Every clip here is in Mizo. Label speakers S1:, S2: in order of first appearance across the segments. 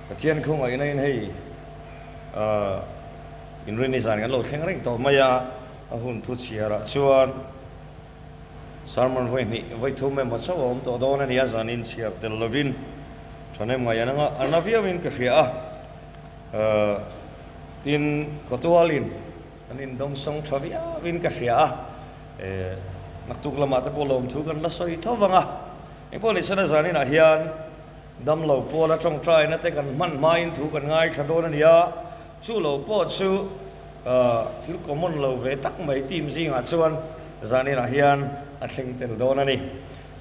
S1: Pathian khawngaihna in hei Inrinni zan kan lo thleng reng tawh mai a, a hun thu chhiarah chuan sermon vawi hnih vawi thum emaw chauh a awm tawh dawn a ni a, zan in chhiar tel lovin thahnem ngaih an anga a na viauin ka hria a, tin khawtualin kan indawngsawng tha viauin ka hria a, naktuk lamah te pawh lawmthu kan la sawi tho vang a, engpawh nisana zaninah hian Damlo pawla tawngtaina te kan hman hmain thu kan ngaithla dawn a nia, chu lo pawh chu thil common lo ve tak mai team zingah chuan zaninah hian a thleng tel dawn a ni.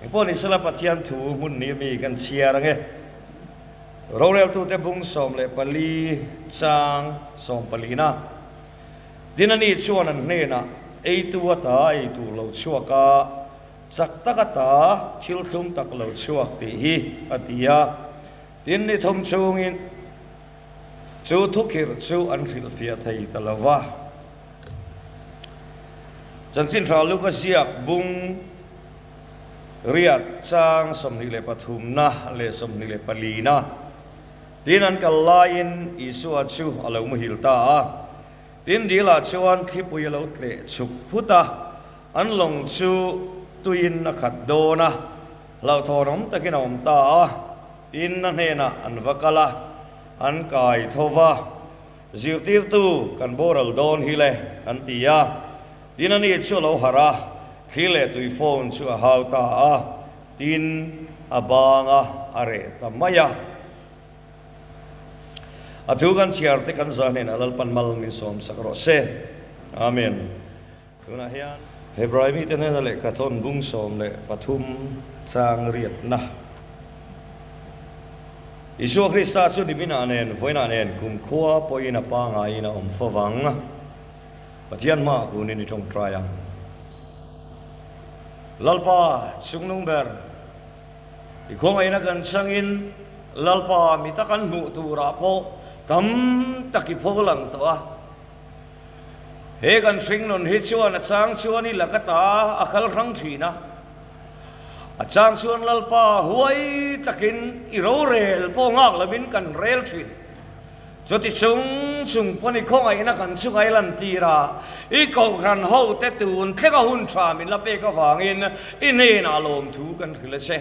S1: Engpawh ni sela Pathian thu hmun ni mi kan chhiar ange. Roreltute bung 14 chang sawmpalina Tin ani chuan an hnenah eitu ata eitur lo chhuak a, Chak tak ata thil thlum tak lo chhuak tih hi a ti a. Tin, ni thum chungin chu thukhirh chu an hrilhfiah thei ta lo va. Chanchin Tha Luka ziak bung riat chang 23na leh 24na tin an kal laiin Isua chu a lo muhil ta a. Tin, dilah chuan thlipui a lo tleh chhuk phut a. An lawng chu tuiin a khat dawn a, hlauhthawn awm takin a awm ta a, tin a hnenah an va kal a, an kai tho va, Zirtirtu kan boral dawn hi le, an ti a. Tin ani chu a lo harh a, thli leh tui phone chu a hau ta a, tin a bang a, a reh ta mai a. A thu kan chhiar te kan zah hnenah Lalpan mal min sawm sak rawh se. Amen. Tunah hian Hebrai mite hnena lehkha thawn bung 13 chang riatna Isua Krista chu niminah nen vawiinah nen kumkhua pawhin a pangaiin a awm fo vang. Pathian hmaah kunin i tawngtai ang. Lalpa chungnung ber, i khawngaihna kan changin Lalpa mi tak an hmuh turah pawh tam tak i pho lang tawh a. He kan hringnun hi chuan a chang chuan i laka ta a kal hrang thin a, a chang chuan Lalpa huai takin i rorel pawh nghak lovin kan rel thin. Chuti chung chung pawn i khawngaihna kan chunga i lantir a, i kohhran ho te tun thlenga hun tha min la pek avangin i hnenah lawmthu kan hrilh a che.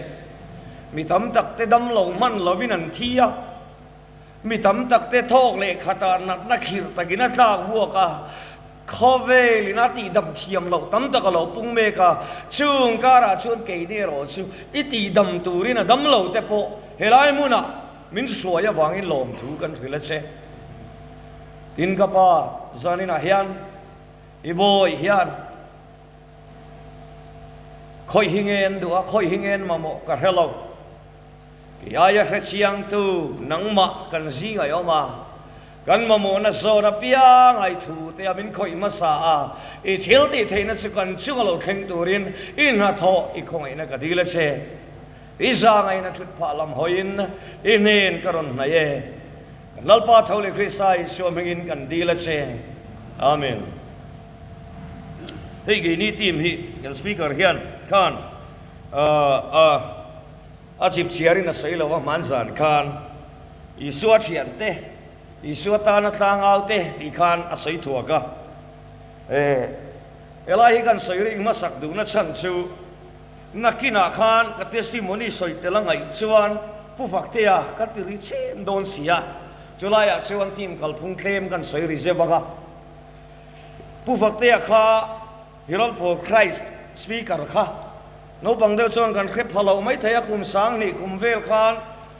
S1: Mi tam tak te damlo hman lovin an thi a. Mi tam tak te thawk leh khatah natna khirh takin a tlak buak a, khawvelin a tihdam thiam loh tam tak a lo pung mek a, chung karah chuan keini erawh chu i tihdam turin a dam lo te pawh helai hmunah min hruai avangin lawmthu kan hrilh a che. Tin ka pa, zaninah hian i bawi hian khawih hi nge an duh a, khawih hi nge an mamawh ka hre lo. Kei aia hrechiangtu nangmah kan zing a awm a, kan mamawhna zawn apiang ai thu te a min khawih hmasa a, i thil tih theihna chu kan chunga lo thleng turin i hnathawh i khawngaihna ka dil a che. I zangaihna thut phah lam hawiin i hnen ka rawn hnaih e. Kan Lalpa tho leh Krista Isua hmingin kan dil a che. Amen. Hei keini team hi kan speaker hian khan a. A chip chhiarin a sawi lo a, hman zan khan Isua thiante, Isua tana tlangau te tih khan a sawi thuak a. E, helai hi kan sawi ring hmasak duhna chhan chu nakinah khan ka testimony sawi tel a ngaih chuan Pu Faktea ka ti ri chhem dawn si a, chulaiah chuan team kalphung tlem kan sawi ri zeuh vang a. Pu Faktea kha Herald for Christ speaker kha naupang deuh chuan kan hre pha loh mai thei a, kum 2000 kum vel khan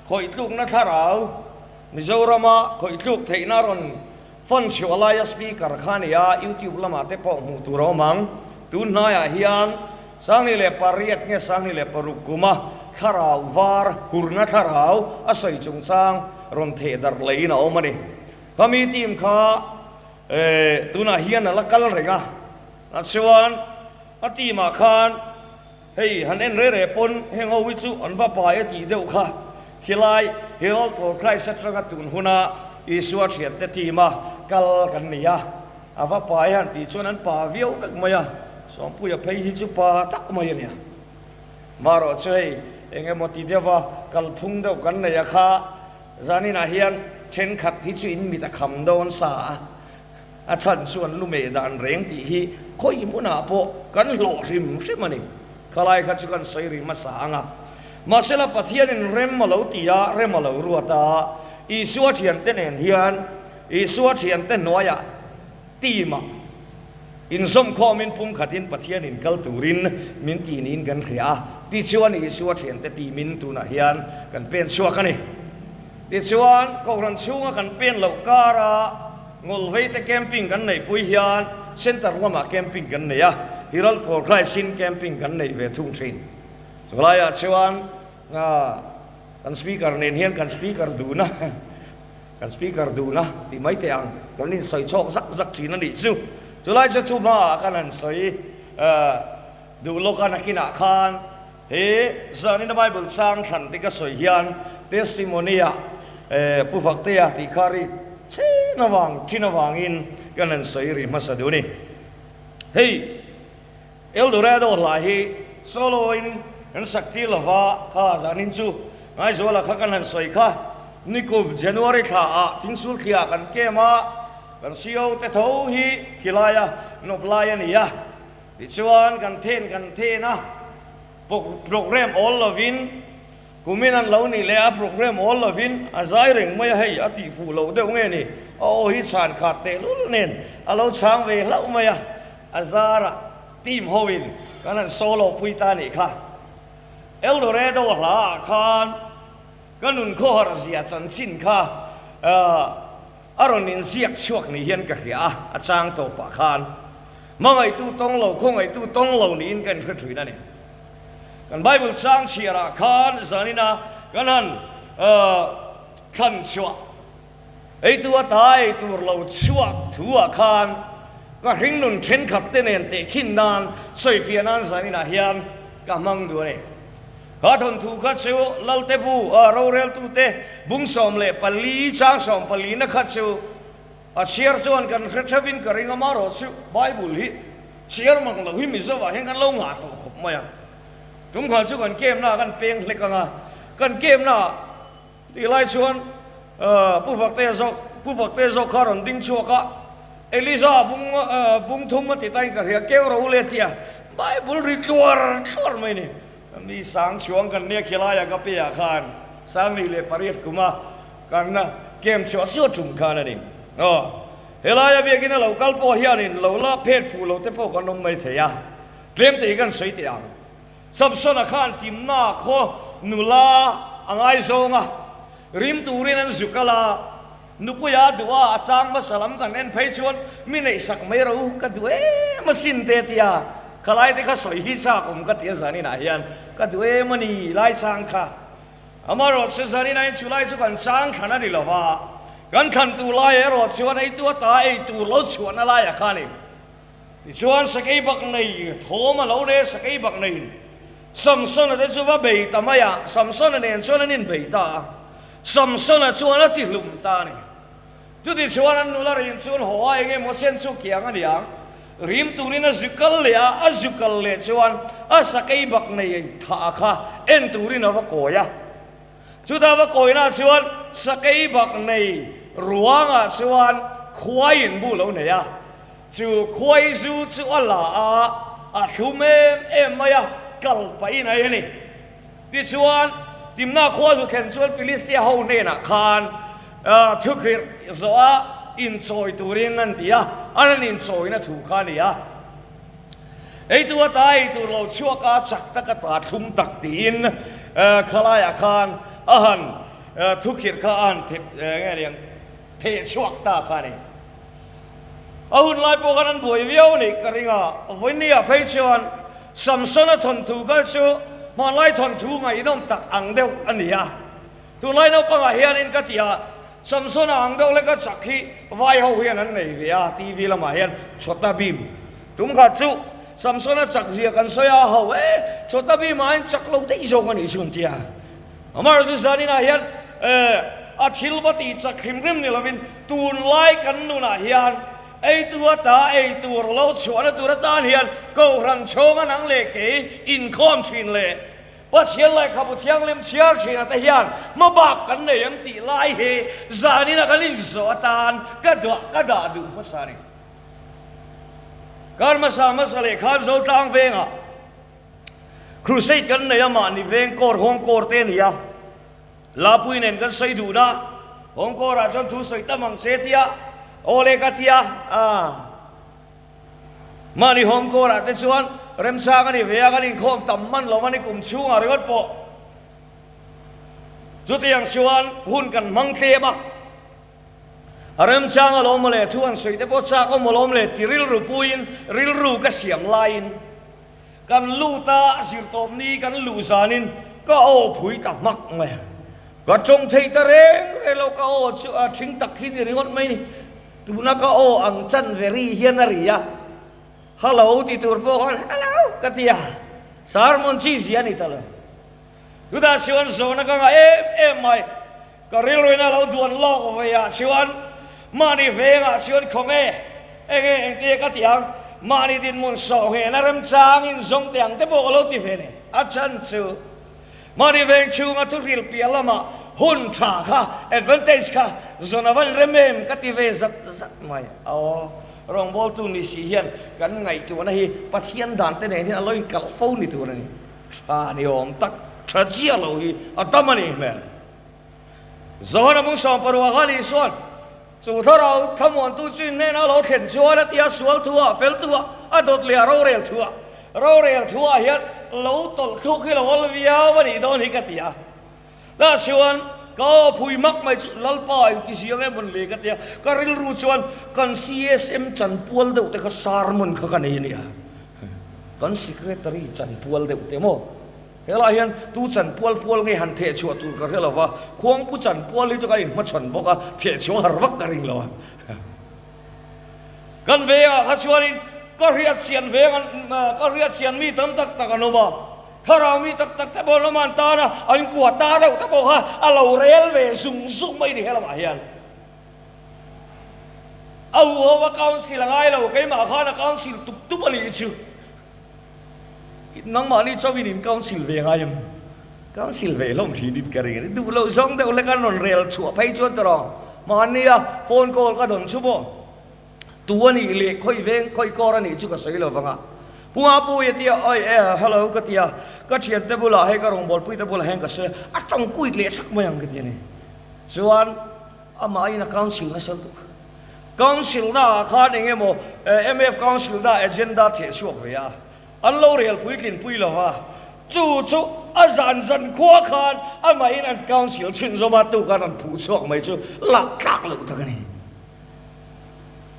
S1: khawitlukna thlarau Mizorama khawitluk theihna rawn fan chhuah laia speaker kha a ni a, YouTube lamah te pawh hmuh tur a awm ang. Tun hnaiah hian 2008 nge 2006 kuma thlarau var hurna thlarau a sawi chungchang rawn theh darh leiin a awm a ni. Khami team kha Tunah hian a la kal reng a, a chuan a team ah khan hei han en reh reh pawn heng ho hi chu an va pai a tih deuh kha khilai Herald for Christ atanga tun huna Isua thiante team a kal kan ni a, a va pai han tih chuan an pa viau vek mai a, Sawmpuia phei hi chu pa tak mai a nia. Marawh chu hei eng emaw ti deuh va kalphung deuh kan nei a kha. Zaninah hian thenkhat hi chu in mit a kham dawn sa a, a chhan chu an lu meh dan reng tih hi khawi hmunah pawh kan hlawh hrim hrim a ni. Khalai kha chu kan sawi ri hmasa ang a. Mahsela Pathianin rem a lo ti a, rem a lo ruat a, Isua thiante nen hian Isua thiante hnuaiah team-ah inzawmkhawmin pumkhatin Pathianin kal turin min ti niin kan hria a, tichuan Isua thiante team-in tunah hian kan pen chhuak a ni. Tichuan, Kohhran chhunga kan pen loh kara Ngawlveite camping kan neihpui hian Centre lamah camping kan nei a, Herald for Christ-in camping kan neih ve thung thin. Chulaiah chuan kan Speaker nen hian kan Speaker duhna kan Speaker duhna tih mai teh ang kan insawi chhawk zak zak thin a nih chu. Chulai chu thu hmaah kan han sawi duh lawk a, nakinah khan he zanina Bible chang thlan te ka sawi hian testimony-ah Pu Faktea tih kha ri chen avang thin avangin kan han sawi ri hmasa duh a ni. Hei El Dorado hla hi solo in kan sak tir lova kha zanin chu Ngaizuala kha kan han sawi kha nikum January thla ah thingsul thliah kan kem a, kan CO te tho hi khilaia nawp lai a ni a. Tichuan kan then kan then a, programme awl lovin kumin an lo nih leh a, programme awl lovin a zai reng mai a, hei a tih fuh loh deuh nge ni, a aw hi chhan khat tehlul nen a lo chhang ve hlauh mai a, a zarah team hoin kan han solo pui ta nih kha. Eldorado hla ah khan ka nun khawhar zia chanchin kha A rawn inziak chhuak ni hian ka hria a, a chang tawpah khan hmangaihtu tawng lo, khawngaihtu tawng lo niin ka inhre thin a ni. Kan Bible chang chhiarah khan zanina kan han thlan chhuah eitu ata ei tur lo chhuak thuah khan ka hringnun thenkhat te nen tehkhin nan sawifiah nan zaninah hian ka hmang duh a ni. Kha thawnthu kha chu Lalte bu a roreltute bung 14 chang sawmpalina kha chu a chhiar chuan kan hre theuhin ka ring a, marawh chu Bible hi chhiar mang lo hi Mizoah hian kan lo ngah tawh khawp mai a. Tum kha chu kan kemna kan peng hlek ang a, kan kemna Tih lai chuan Pu Faktea zawk Pu Faktea zawk kha a rawn ding chhuak a, Eliza bung bung thum a ti tain ka hria, keu ro le tia Bible ri tluar tluar mai ni. Mi sang chhuang kan nia khilaiah ka pe ah khan 18 kuma kan kem chhuah suah tum khan a ni. Aw, helaia biakin a lo kal pawh hianin lo la phet fuh lo te pawh kan awm mai thei a, tlem te hi kan sawi teh ang. Samsona khan Timna khaw nula a ngaizawng a, rim turin an zu kal a, nupuia duh a, a chang hmasa lam kan en phei chuan mi neihsak mai ro ka duh em asin te tia khalai te kha sawi hi chak awm ka ti a zaninah hian ka duh em a ni lai chang kha. Amaherawh chu zaninah hian chulai chu kan chang thlan a ni lo va, kan thlan tur lai erawh chuan eitu ata ei tur lo chhuahna laiah khan in Tichuan sakei bak nei thawm a lo ne, sakei bak neiin Samsona te chu va bei ta mai a, Samsona nen chuan an inbei ta a, Samsona chuan a ti hlum ta a ni. Chutichuan an nula rim chuan haw a eng emaw chen chu kiang a ni ang, rim turin a zu kal leh a, a zu kal leh chuan a sakei bak nei thah kha en turin a va kawi a. Chutah va kawina chuan sakei bak nei ruangah chuan khuai in bu lo nei a, chu khuai zu chu a la a, a thlum em em mai a, kal pahin a ei a ni. Tichuan, Timna khua zu thlen chuan Filistia ho hnenah khan thukhirh zawh a inchawi turin an ti a, an han inchawina thu kha a ni a. Eitu ata ei tur lo chhuak a, chak tak ata thlum tak tiin khalaiah khan a han thukhirh kha a han nge ni ang theh chhuak ta kha a ni. A hun lai pawh khan an buai viau a nih ka ring a, vawinia phei chuan Samsona thawnthu kha chu hmanlai thawnthu ngaihnawm tak ang deuh a ni a. Tunlai naupangah hianin ka ti a, Samsona ang deuh leka chak hi vai ho hian an nei ve a, TV lamah hian Chhota Bhim. Tum khat chu Samsona chak zia kan sawi a, ho e, Chhota Bhim ah hian chak lo daih zawk a nih chu an ti a. Amaherawhchu zaninah hian a thil va tih chak hrim hrim ni lovin tunlai kan nunah hian eitu ata ei tur lo chhuahna tur atan hian Kohhran chhawng a nang leh kei inkhawm thin leh. Pathian Lehkhabu Thianghlim chhiar thinah te hian hmabak kan nei ang tih lai hi zanina kan inzawh atan ka duah ka dah duh hmasa a ni. Kar hmasa hmasa leh khan Zotlang vengah Crusade kan nei a, mahni veng kawr hawng kawr te a ni a, Lapui nen kan sawi duhna hawng kawrah chuan thu sawi tam ang che tia aw le ka tia a. Mahni home kawrah te chuan remchang a ni ve a, kan inkhawm tam hman lo a ni kum chhungah ringawt pawh. Chutiang chuan hun kan hmang tlem a, a remchang alawm mawle, thu han sawi te pawh chak awm alawm le ti rilru puiin rilru ka siam laiin kan lut a, zirtawpni kan luh zanin ka aw phui ta hmak mai a. Ka tawng thei ta reng reng lo, ka aw chu a thing tak hi ni ringawt mai ni. Tuna ka aw ang chan ve ri hian a ri a, Hello ti tur pawh khan Hello ka ti a, sermon chi zia a ni ta lo. Chutah chuan zawhna ka ngah em em mai, ka rilruin a lo duan lawk ve ah chuan mahni vengah chuan khawnge enge engtia ka ti ang, mahni dinhmun sawh nghehna remchangin zawng teh ang te pawh ka lo ti ve ni. A chan chu Mahni veng chhunga thuhril piah lamah hun tha kha, advantage kha, zawn a van rem em ka ti ve zat zat mai. Aw, rawngbawltu ni si hian kan ngaihtuahna hi Pathian dan te nen hian a lo inkalh fo ni tur a ni. Tha ni awm tak, tha chiah lo hi a tam a nih hmel. Johana mung sawmparuah khan Isua'n chu thlarau thlamuantu chu in hnenah a lo thlen chuan a ti a, sual thuah, fel thuah, a dawt leh a rorel thuah, rorel thuah hian lo tawlh thluk hi lo awl viau a nih dawn hi ka ti a. Tah chuan ka aw phui mak mai chu Lalpa engti ziang em rawn le ka ti a, ka rilru chuan kan CSM chanpual deuh te kha sermon kha ka nei a nia, kan secretary chanpual deuh te maw? Helaiah hian tu chan pual pual nge han theh chhuah tur ka hre lo va, khuangpu chan pual hi chu kan inhmachhawn bawk a, theh chhuah har vak ka ring lo a. Kan vengah kha chuanin ka hriat chian veng an, ka hriat chian mi tam tak tak an awm a, thlarau mi tak tak te pawh an awm a, an tan a, an kua ta deuh te pawh kha a lo rel ve zung zung mai ni helamah hian. A huho a council a ngai lo, keimah khan a council tup tup a nih chu. Nangmahni chauhin in council ve ngai em? Council ve hlawm thin in ka ring a ni. Duh loh zawng deuh hlek an rawn rel chhuah phei chuan tawh rawh. Mahnia phone call ka dawn chu maw? Tu a nih leh khawi veng khawi kawr a nih chu ka sawi lo vang a. Pu Mapuia tia oi e hello ka ti a, ka thiante bulah hei ka rawngbawlpui te bulah hian ka sawi a, a tawng kuit leh thak mai ang ka ti a ni. Chuan amahin a council nasa lutuk. Council naah khan eng emaw MF Council na agenda theh chhuak ve a, an lo rel puitlin pui lo va, chu chu a zan zan khua khan amahin an Council chhunzawm a, tu khan an phuh chhuak mai chu lak tlak loh tak a ni.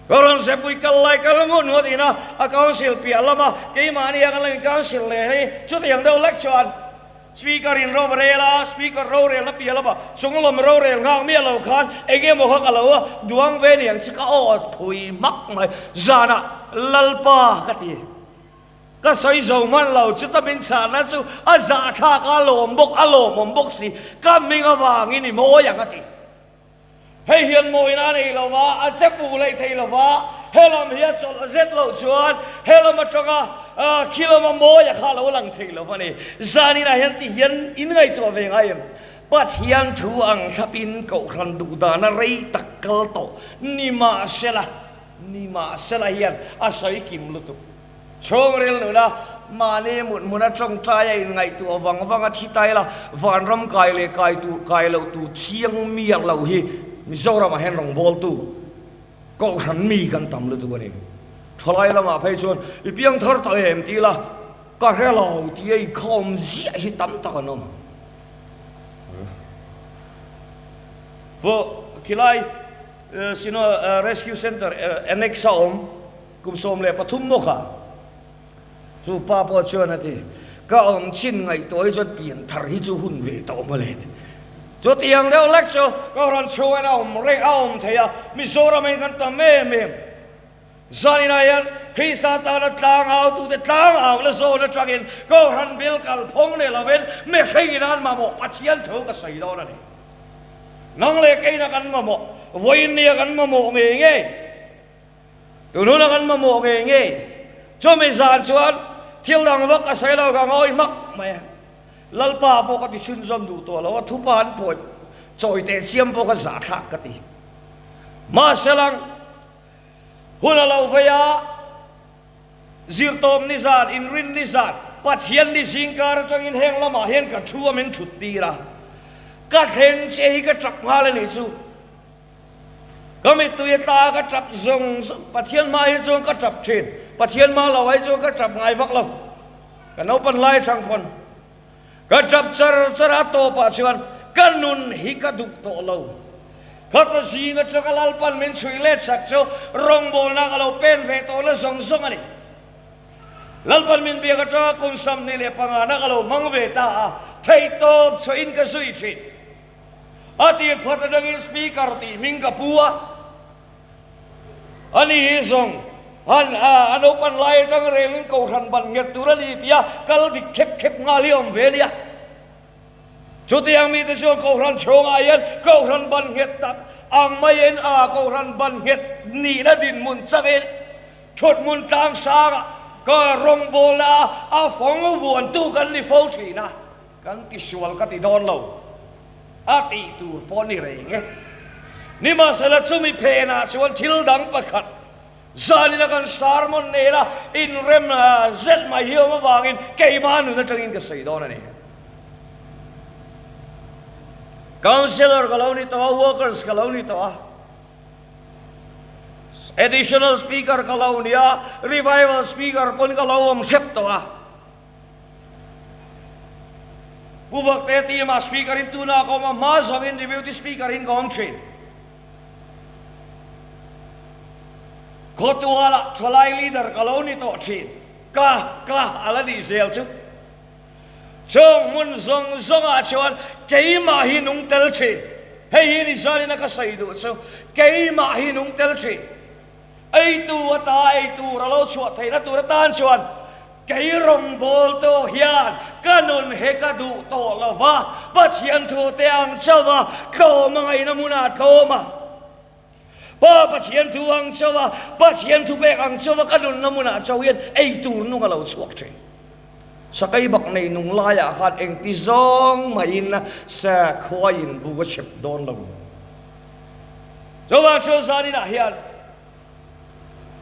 S1: Ka rawn sepui kal lai kal ngut ngut ina a Council piah lama keimahni a kan lo in Council leh hei chutiang deuh lek chuan Speaker in ro rel a, Speaker rorelna piah lama chunglam rorel nghak miah lo khan eng emaw kha ka lo duang ve niang chu ka aw phui hmak mai. Zanah Lalpa ka ti. Ka sawi zo hman lo, chuta min chhahna chu a zahthlak a, a lawm bawk, a lawmawm bawk si, ka hming avangin i mawi ang a ti. Hei hian mawina a nei lo va, a che fuh leh thei lo va, helam hi a chawlh zet loh chuan helam atanga khi lama mawia kha a lo lang thei lo va ni. Zaninah hian ti hian in ngaihtuah ve ngai em? Pathian thu ang thlapin Kohhran duhdana rei tak kal tawh nimahsela, nimahsela hian a sawi kim lutuk. Chhungril nuna mahni mut hmuna tawngtai a inngaihtuah vang vang a thi tai la, vanram kai leh kai tur kai loh tur chiang miah lo hi Mizoramah hian rawngbawltu Kohhran mi kan tam lutuk a ni. Thalai lamah phei chuan i piang thar tawh em ti la, ka hre lo tih a inkhawm ziah hi tam tak an awm ang. Pawh khilai Sino Rescue Centre Annex a awm. Kum 13 maw kha? Chu pa pawh chuan a ti, Ka awm chin ngaihtuah hi chuan pian thar hi chu hun ve tawh maw le ti. Chutiang deuh lek chu ka rawn chhungin a awm reng a awm thei a, Mizoram in kan tam em em. Zaninah hian Krista tana tlang autute tlang auna zawn atangin Kohhran bil kalphawng ni lovin mihringin an mamawh Pathian thu ka sawi dawn a ni. Nang leh keina kan mamawh, vawiin nia kan mamawh ngei ngei. Tun huna kan mamawh ngei ngei. Chumi zan chuan thil dang vak a sawi lo ka ngawi hmak mai a. Lalpa pawh ka ti chhunzawm duh tawh lo a, thupa an pawi chawi teh chiam pawh ka zahthlak ka ti. Mahselang, hun a lo vei a, Zirtawp ni zan, inrin ni zan, Pathian ni zingkar atangin heng lamah hian ka thu a min thut tir a, ka thleng che hi ka tap nghal a nih chu. Ka mittui a tla a, ka tap zawng zawng. Pathian hma hi chuan ka tap thin, Pathian hma lo ai chuan ka tap ngai vak lo. Ka naupan lai atang pawn ka tap char char a, a tawpah chuan ka nun hi ka duh tawh lo. Khata zing atanga Lalpan min chhui let sak chu rawngbawlna ka lo pen ve tawhna zawng zawng a ni. Lalpan min biak atanga kum 25 na ka lo hmang ve ta a, theihtawp chhuahin ka zui thin. A tir phat atangin Speaker tih hming ka pu a, ani hi zawng han a naupan lai atang relin kohhran ban nghet tur a ni tia kal dik khep khep nghal hi a awm ve nia. Chutiang mite chuan kohhran chhungah hian kohhran ban nghet tak ang maiin a kohhran ban nghet nihna dinhmun changin thuthmun tlang sangah ka rawngbawlna a fawng vuantu kan ni fo thin a, kan tisual ka ti dawn lo a tih tur pawh ni reng e. Nimahsela chumi phenah chuan thil dang pakhat Zanina kan sermon nena inrem zet mai hi awm avangin keimah nun atangin ka sawi dawn a ni. Councillor ka lo ni tawh a, workers ka lo ni tawh a, additional speaker ka lo ni a, revival speaker pawn ka lo awm hrep tawh a. Pu Vakte team ah speaker in tuna ka awm a, hma zawngin deputy speaker in ka awm thin. Khawtualah thalai leader ka lo ni tawh thin. Ka ka a la nih zel chu. Chung hmun zawng zawngah chuan keimah hi nung tel thin. Hei hi ni zanina ka sawi duh chu keimah hi nung tel thin. Eitu ata ei tur a lo chhuah theihna tur atan chuan kei rawngbawltu hian ka nun hi ka duh tawh lo va, Pathian thu te ang chauh a, tlawm a ngaihna hmunah tlawm a, Pa Pathian thu ang chauh a, Pathian thu pek ang chauh a ka nunna hmunah chauh hian ei tur nung a lo chhuak thin. Sakei bak nei nung laiah khan engti zawng mahin sa khuaiin bu a chhep dawn lo. Chuvang chuan zaninah hian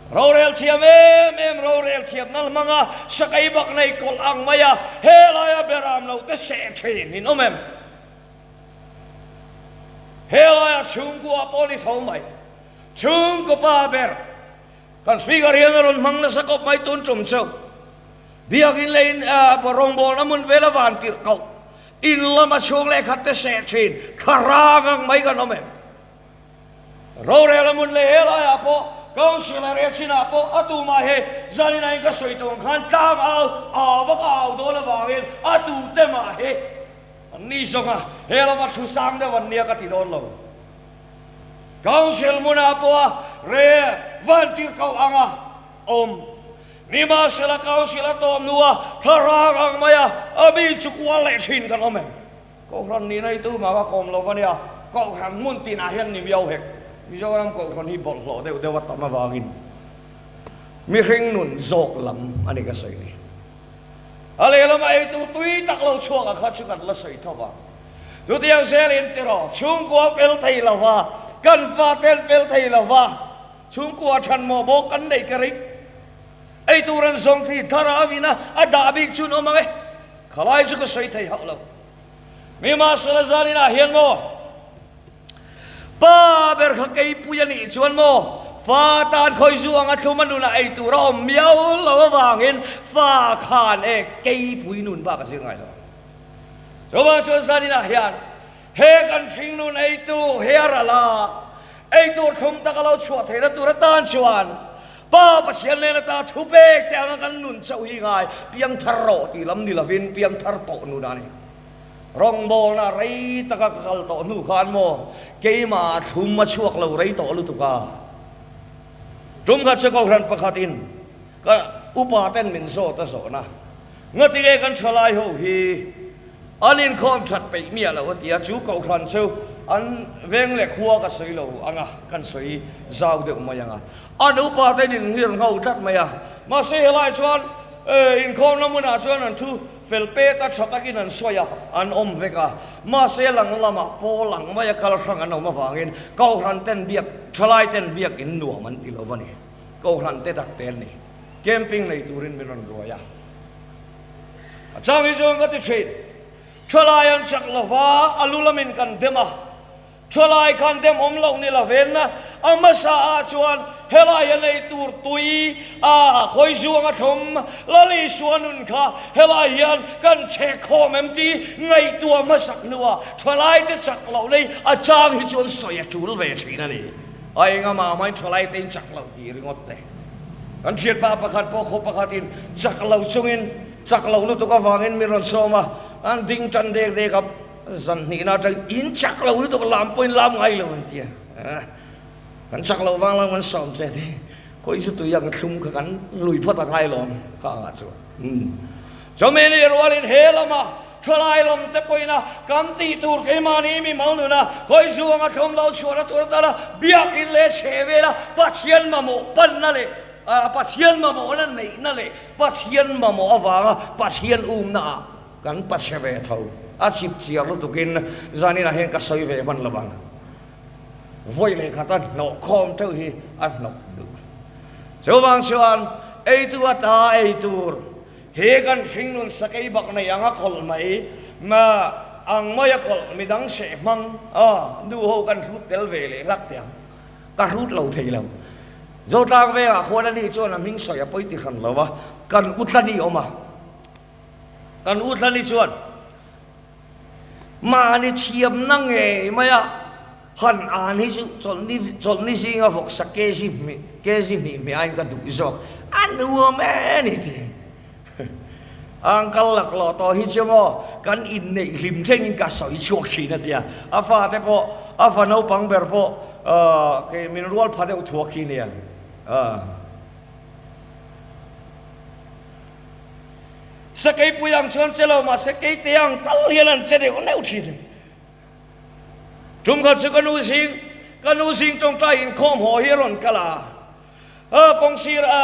S1: rorel thiam em em rorel thiam nal hmanga sakei bak nei kawlh ang maia helaia beram lo te seh thin in awm em? Helaia chhungkua pawh ni tho mai. Chhungkaw pa ber kan speaker hian a rawn hmang nasa kawp mai tun tum chu. Biakin leh in rawngbawlna hmun vela van tirh koh In lama chhung leh khat te seh thin thlarang ang mai kan awm em? Rorel a hmun leh he laiah pawh Councillor e chinah pawh a tumah he zanin in ka sawi tawh ang khan tlang au au vak a au dawn avangin a tute mah hi an ni zawng a, he lama thu sang deuh an nia ka ti dawn lo. Council hmunah pawh a re van tir koh ang a awm. Nimahsela Council a tawm hnua thlarang ang maia a mi chu kual leh thin kan awm em? Kohhran nihna hi tumah ka kawm lo va nia, Kohhran hmun tinah hian ni miau hek. Mizoram Kohhran hi bawlhhlawh deuh deuh a tam avangin mihring nun zawk lam a ni ka sawi ni. A lehlamah ei tur tui tak lo chhuak a kha chu kan la sawi tho vang. Chutiang zelin tiraw chhungkua fel thei lo va, kan fate an fel thei lo va, Chhungkua than maw bawk kan neih ka ring. Ei tur an zawng thin thar a avin a, a dah bik chun awm ang e. Khalai chu ka sawi thei hauh lo. Nimahsela zaninah hian maw pa ber kha keipui a nih chuan maw fa tan khawi zu ang a thlum a nunah ei tur a awm miau lo avangin fa khan e keipui nun bak a zir ngai lo. Chuvang chuan zaninah hian He kan hringnun eitu he a ral a, eitur thlum tak a lo chhuah theihna tur atan chuan Pa Pathian nen ata thu pek te anga kan nun chauh hi ngai piangthar rawh tih lam ni lovin piangthar tawh nun a ni. Rawngbawlna rei taka ka kal tawh hnu khan maw keimah thlum a chhuak lo rei tawh lutuk a. Tum khat chu Kohhran pakhatin ka upa ten min zawt a zawhna Ngatinge kan thalai ho hi an inkhawm that peih miah lo a ti a, chu Kohhran chu an veng leh khua ka sawi lo ang a, kan sawi zau deuh mai ang a, an upa ten in nghir ngho tlat mai a, mahse helai chuan inkhawmna hmunah chuan an thu. Fel peta tha takin an sawi a, an awm vek a. Mahse lang lamah pawl ang maia kal hrang an awm avangin Kohhran ten biak, thalai ten biak in nuam an ti lo a ni. Kohhran te tak te an ni. Camping nei turin min rawn ruai a. A chang hi chuan ka ti thin. Thalai an chak lova, a lu lamin kan dem a. Thalai khan dem awm loh ni lo venna a hmasa ah chuan helai a nei tur tui a khawi zuang a thlawm Lal Isua nun kha helai hian kan chhek khawm em ti ngaihtuah hmasak hnuah thalai te chak loh nei a chang hi chuan sawi a tul ve thin a ni. A enga mah main thalai te in chak loh tih ringawt te. Kan thianpa pakhat pawh khaw pakhatin chak lo chungin chak lo lutuk avangin min rawn sawm a, an ding tan dek dek a. Zan hnihna atang in chak lo lutuk lam pawhin lam ngai lo an ti a, kan chak loh vang lam kan sawm che ti khawi chu tui ang thlum kha kan lui phawt a ngai lawm kha angah chuan chumi ni rualin he lama thalai lam te pawhin a kan tih tur keimahni mi mal nuna khawi zu anga thlum lo chhuahna tur atana biakin leh chhe vela Pathian mamawh panna leh Pathian mamawhna neihna leh Pathian mamawh avanga Pathian umna ah Kan pachhe ve tho. A chip chiar lutukin zaninah hian ka sawi ve hman lo ang. Vawi leh khat a hnawh khawm teuh hi a hnawk duh. Chuvang chuan eitu ata ei tur hi kan hringnun sakei bak nei ang a kawlh mai ma ang mai a kawlh midang seh hmang a nu ho kan hrut tel ve leh hlak teh ang. Ka hrut lo thei lo. Zotlang vengah khuan a ni chuan a hming sawi a pawi ti hran lo a, kan utlani awm a. Kan u Hlani chuan mahni thiamna ngei maia han an hi chu chawlhni chawlhni zinga vawksa kg hnih kg hnih hmeh aiin ka duh zawk a nuam e ni ti. Ang kal laklawh tawh hi chu maw kan inneih hlim thlengin ka sawi chhuak thin a tia. A fate pawh a fa naupang ber pawh kei min rual pha deuh thuak hi nia. Sakeipui ang chuan che lo mahse keite ang tal hian an che deuh neuh thin. Tum khat chu ka nu zing ka nu zing tawngtai inkhawm haw hi a rawn kal a, a kawngsir a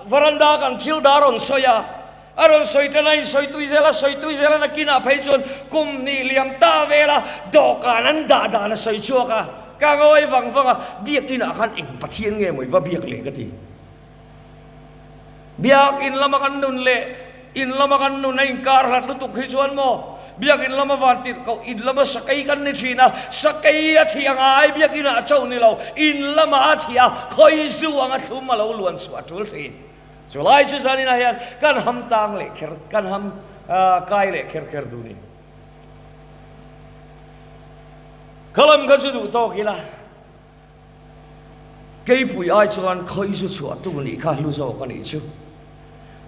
S1: varanda kan thil dah a rawn sawi a, a rawn sawi tan a insawi tui zel a sawi tui zel a nakinah phei chuan kum hnih liam ta vela dawhkan an dah dan a sawi chhuak a, ka ngawi vang vang a, biakinah khan eng Pathian nge maw i va biak leh ka ti. Biakin lama kan nun leh in lama kan nun a inkar hlat lutuk hi chuan maw Biakin lama van tirh koh in lama sakei kan ni thin a, sakei a thih a ngai Biakinah a cho ni lo, in lama a thih a, khawi zu anga thlum a lo luan chhuah a tul thin. Chulai chu zaninah hian kan ham tang leh kher, kan ham kai leh kher kher duh ni. Kha lam kha chu duh tawk ila. Keipui ai chuan khawi zu chhuah tur nih kha hlu zawk a nih chu.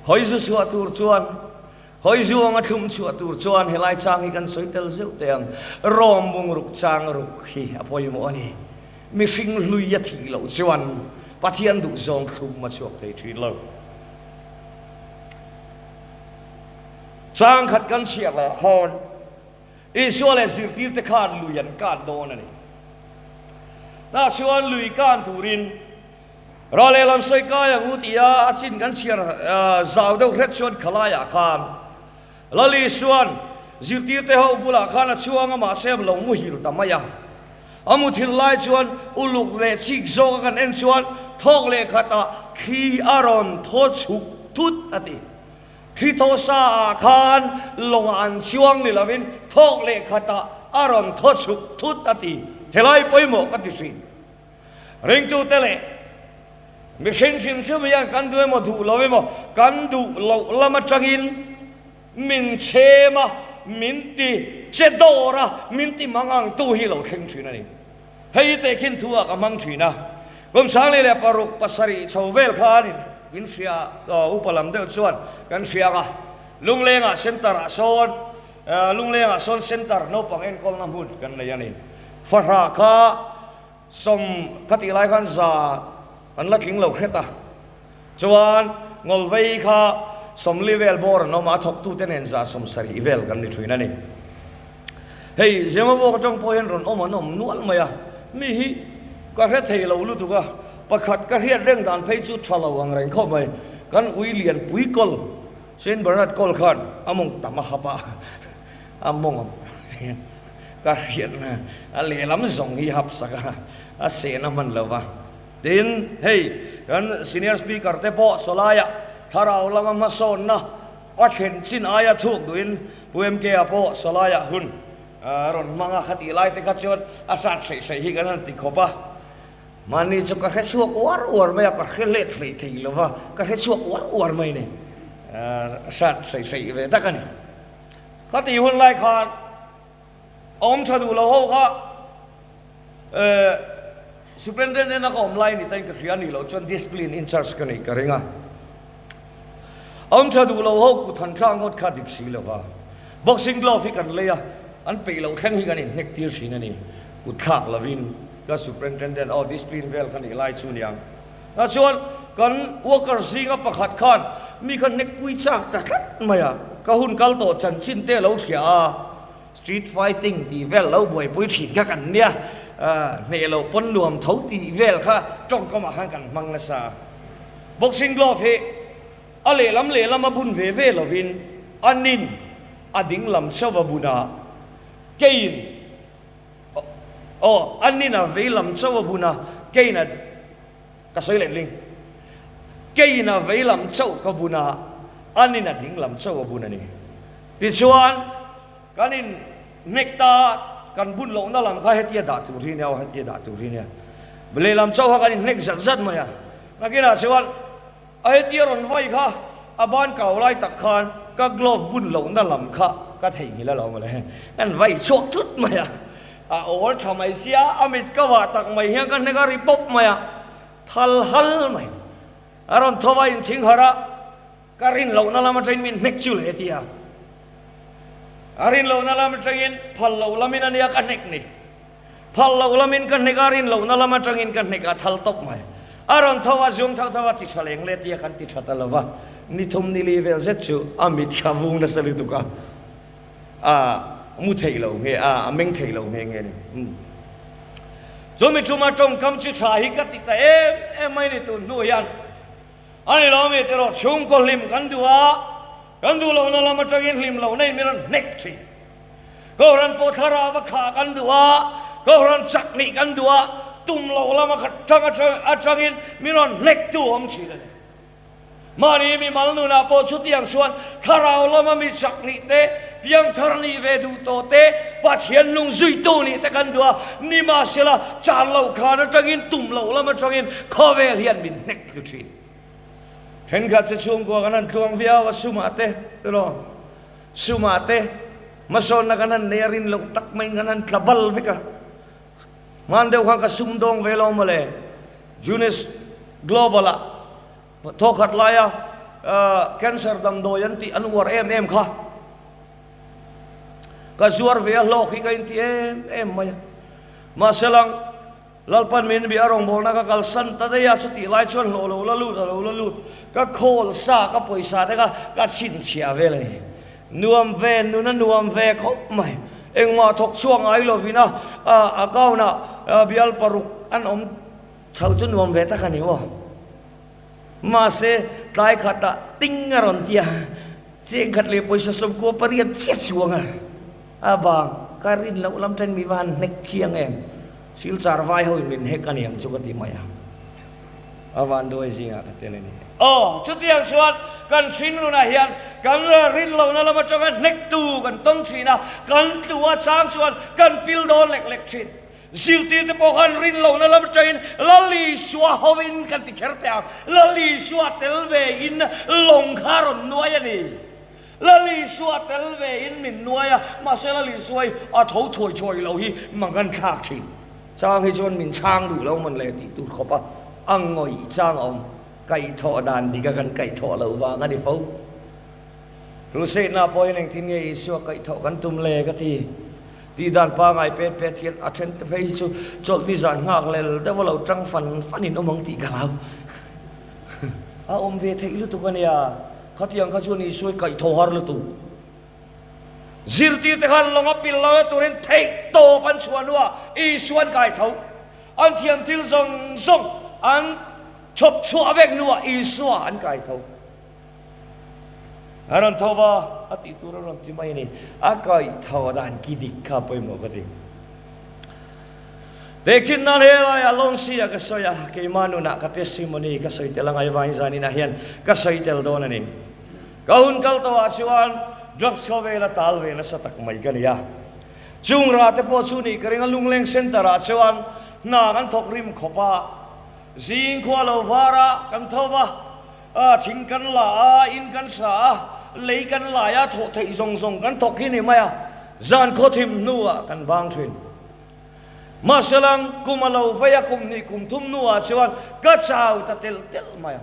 S1: Khawi zu chhuah tur chuan, khawi zu anga thlum chhuah tur chuan helai chang hi kan sawi tel zeuh teh ang. Rawm bungruk chang ruk hi a pawimawh a ni. Mihring hlui a thih loh chuan Pathian duhzawng thlum a chhuak thei thin lo. Chang khat kan chhiah leh hawn. Isua leh zirtirte khan lui an kan dawn a ni. Tah chuan lui kan turin ral lehlam sawi kai ang u tia a chin kan chhiar zau deuh hret chuan khalaiah khan Lal Isua'n zirtirte ho bulah khan a chhuang a mahse a lo muhil ta mai a. A muthilh lai chuan uluk leh chik zawka kan en chuan thawk leh khatah thli a rawn thaw chhuk thut a ti. Thli thaw sa ah khan lawngah an chuang ni lovin thawk leh khatah a rawn thaw chhuk thut a ti. Helai pawimawh ka ti thin. Ringtute leh mihring hrim hrim hian kan duh emaw duh lo emaw kan duh loh lam atangin min chhem a, min ti che dawr a, min ti mangang tu hi lo thleng thin a ni. Hei hi tehkhin thu ah ka hmang thin a, kum sangli leh paruk pasarih chho vel khan in hria upa lam deuh chuan kan hria ang a, Lunglengah center ah sawn Lunglengah sawn center naupang enkawlna hmun kan nei a ni. Fahrah kha sawm ka tih lai khan za an la tling lo hret a, chuan Ngawlvei kha sawmli vel bawr an awm a, a thawktute nen za 70 vel kan ni thin a ni. Hei Zemabawk atang pawh hian rawn awm an awm nual mai a, mi hi ka hre thei lo lutuk a, pakhat ka hriat reng dan phei chu tha lo ang reng khawp mai, kan ui lian pui kawl. Saint Bernard kawl khan a mawng tam a hap a, a mawng ka hriatna a lehlam zawng hi hap sak a, a sehna hman lo va. Tin, hei kan Senior Speaker te pawh sawlaiah thlarau lama hmasawnna a thlen chin aia thuk duhin Pu MK-a pawh sawlaiah hun a rawn hmang a, khatih lai te kha chuan a hrat hreih hreih hi kan han ti khawp a. Mahni chu ka hre chhuak uar uar mai a, ka hre let hlei thei lo va, ka hre chhuak uar uar mai ni. Hrat hreih hreih ve tak a ni. Khatih hun lai khan awm tha duh lo ho kha Superintendent a ka awm lai ni tain ka hria a nih loh chuan discipline in charge ka neih ka ring a. Awm tha duh lo ho kut han thlak ngawt kha dik si lo va. Boxing glove hi kan lei a, an peih loh thleng hi kan inhnek tir thin a ni. Kut thlak lovin ka superintendent aw discipline vel ka nih lai chu niang. Tah chuan kan worker zinga pakhat khan mi kha hnek pui chak ta tlat mai a, ka hun kal tawh chanchin te a lo hria a, street fighting tih vel lo buaipui thin kha kan nia, hneh loh pawn nuam tho tih vel kha tawngkamah khan kan hmang nasa a. Boxing glove hi a lehlam lehlam a bun ve ve lovin a nin a dinglam chauh a bun a, keiin Aw, a nin a vei lam chauh a bun a, keiin a, ka sawi leh ling. Keiin a vei lam chauh ka bun a, a nin a ding lam chauh a bun a ni. Tichuan, kan in hnek ta a, kan bun lohna lam kha hetia dah tur hi nia aw, hetia dah tur hi nia. Lehlam chauh kha kan in hnek zat zat mai a. Nakinah chuan, A hetia rawn vai kha a ban kau lai tak khan ka glove bun lohna lam kha ka theihnghilh a lo mawle. Kan vai chhuak thut mai a, a awl tha mai sia, a mit ka vah tak mai hian ka hnek a ri pawp mai a, thal hal mai. A rawn tho a inthing harh a, ka rin lohna lam atangin min hnek chu le tia. A rin lohna lam atangin phal loh lamin a nia ka hnek ni. Phal loh lamin ka hnek a, rin lohna lam atangin ka hnek a, thal tawp mai. A rawn tho a, zuang thau thau a, ti tha leng le tia kan ti tha ta lo va. Ni thum ni li vel zet chu a mit kha vung nasa lutuk a, a mu thei lo nge a, a meng thei lo nge nge ni. Chu mi thuma tawngkam chu tha hi ka ti ta em em mai ni tun hnu hian. A ni lo mi tiraw chhungkaw hlim kan duh a, kan duh lohna lam atangin hlim lohna in min rawn hnek thin. Kohhran pawh thlarau a khah kan duh a, Kohhran chak nih kan duh a, tum loh lama khat tang atangin min rawn hlektu awm thin a ni. Mahni mimal nunah pawh chutiang chuan thlarau lama mi chak nih te, piangthar nih ve duh tawh te, Pathian nung zuitu nih te kan duh a, nimahsela chan loh khan atangin tum loh lam atangin khawvel hian min hnek tlu thin. Thenkhat chu chhungkua kan han tluang viau a, sumah te, tiraw? Sumah te hmasawnna kan han nei a rin loh tak maiin kan han tla bal vek a. Hman deuh khan ka sum dawng ve lo mawle. Junes Global ah thawkhat laia cancer damdawi an tih an uar em em kha. Ka zuar ve a hlawk hi ka inti em em mai a. Mahse lang. Lalpan min bia rawngbawlna ka kalsan ta daih a, chutih lai chuan hlawh lo la lut a lo la lut. Ka khawl sa, ka pawisa te kha ka chhinchhiah vel a ni. Nuam ve, nun a nuam ve khawp mai. Engmah thawk chhuak ngai lovin a account ah bial paruk an awm chho chu nuam ve tak a ni aw. Mahse, tlai khatah ting a rawn ti a, cheng khat leh pawisa 98 chiah chuang a. A bang, ka rin loh lam ṭhen mi va han hnek chiang em? Silchar vai ho in min hek a niang chu ka ti mai a. A van duai zingah ka tel a ni. Aw, chutiang chuan kan hringnunah hian kan rin lohna lam aṭanga hnektu kan tawng ṭhin a, kan tlu a chang chuan kan pil dawn lek lek ṭhin. Zirtirte pawh khan rin lohna lam aṭangin Lal Isua hovin kan ti kher teh ang, Lal Isua tel ve in lawng kha a rawn nuai a ni. Lal Isua tel ve in min nuai a, mahse Lal Isua hi a tho thuai thuai lo hi mang an thlak thin. Chang hi chuan min chhang duh lo mawn le tih tur khawp a, a ngawih chang a awm. Kaihthawh dan dik a kan kaihthawh loh vang a ni fo. Crusade-na pawh hian engtin nge Isua kaihthawh kan tum le ka ti. Tih dan pangai pet pet hian a then te phei hi chu chawlhni zan nghak lel deuh a lo tang fan fan in awm ang tih ka hlau. A awm ve theih lutuk a nia. Khatiang kha chuan Isua i kaih tho har lutuk. Zirtirte khan lawng a pil lo e turin theih tawp an chhuah hnuah Isua an kai tho. An thiam thil zawng zawng an chhawp chhuah vek hnuah Isua an kai tho. A rawn tho va, a tih tur a rawn ti mai a ni. A kaih tho dan ki dik kha pawimawh ka ti. Tehkhin nan he laiah Lonsi ah ka sawi a, keimah nunah ka testimony ka sawi tel a ngaihvain zaninah hian ka sawi tel dawn a ni. Ka hun kal tawhah chuan drugs khawvela tal ve nasa tak mai ka ni a. Chung rah te pawh chu nih ka ring a, Lungleng Centre ah chuan hna kan thawk rim khawp a, zing khua lo var a kan tho va, thing kan la a, in kan sa a, lei kan lai a, thawh theih zawng zawng kan thawk hi ni mai a, zan khaw thim hnuah kan bang thin. Mahselang kum a lo vei a, kum hnih kum thum hnuah chuan ka chau ta telh telh mai a.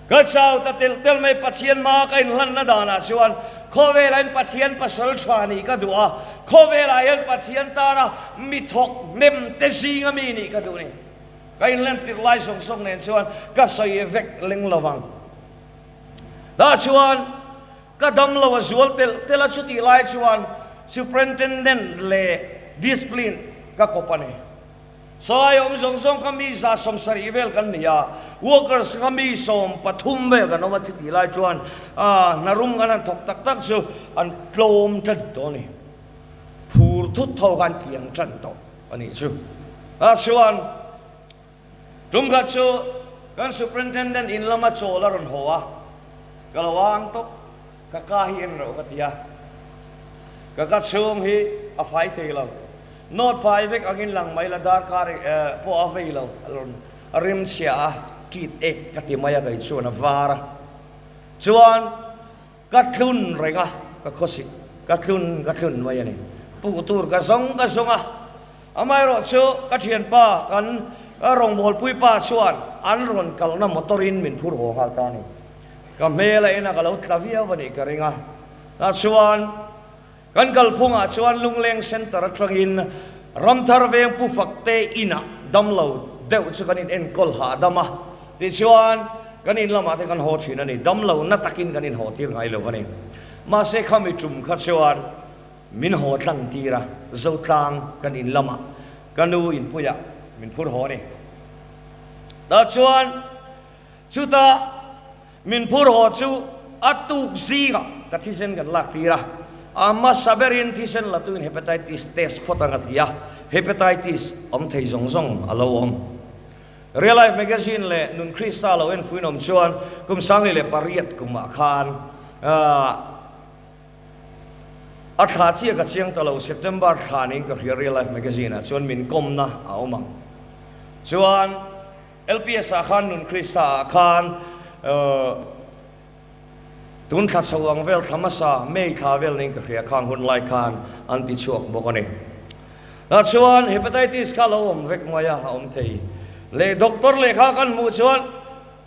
S1: Ka chau ta telh telh mai, Pathian hma ka inhlanna danah chuan khawvelah hian Pathian pasal tha nih ka duh a, khawvelah hian Pathian tana mi thawk hnem te zinga mi nih ka duh a ni. Ka inhlan tirh lai zawng zawng nen chuan ka sawi vek leng lo vang. Tah chuan ka dam lo a zual telh telh a, chutih lai chuan Superintendent leh Discipline ka kawp a ni. Salai awm zawng zawng kha mi 170 vel kan ni a, workers kha mi 13 vel kan awm a, chutih lai chuan hna rum kan han thawk tak tak chu an tlawm tan tawh a ni. Phur thut tho kha an kiang tan tawh a nih chu. Tah chuan tum khat chu kan superintendent in lama chawl a rawn haw a, ka lo ang tawp, ka ka hi en reuh ka ti a, ka ka chhung hi a fai thei lo. Nawt fai vek angin lang mai la darkar pawh a vei lo a rawn rim chhia a, ṭit ek ka ti mai a kei chuan a var a, chuan ka tlun reng a, ka khawsik ka tlun ka tlun mai a ni. Puh tur ka zawng ka zawng a, amaherawh chu ka thianpa kan rawngbawlpui pa chuan an rawn kalna motor in min phur haw nghal ta a ni. Ka hmel a en a ka lo tla viau a nih ka ring a, tah chuan Kan kalphungah chuan Lungleng Centre atangin Ramthar veng Pu Fakte inah damlo deuh chu kan in enkawl hahdam a, tichuan kan in lamah te kan haw thin a ni. Damlo na takin kan in haw tir ngai lo a ni. Mahse khami tum kha chuan min haw tlang tir a, Zotlang kan in lamah ka nu inpuiah min phur haw a ni. Tah chuan chutah Min phur haw chu a tuk zingah ka thisen kan lak tir a, a hmasa berin thisen la tuin hepatitis test phawt ang a ti a, hepatitis awm thei zawng zawng a lo awm. Real Life Magazine leh Nun Krista lo enfuin awm chuan kum 2008 kumah khan a thla chiah ka chiang ta lo, September thla niin ka hria Real Life Magazine ah chuan min kawmna a awm ang. Chuan. LPS ah khan Nun Krista ah khan tun thla chho ang vel thla hmasa May thla vel niin ka hria khang hun lai khan an ti chhuak bawk a ni. Tah chuan Hepatitis kha lo awm vek mai a, a awm thei. Leh doctor lehkha kan hmuh chuan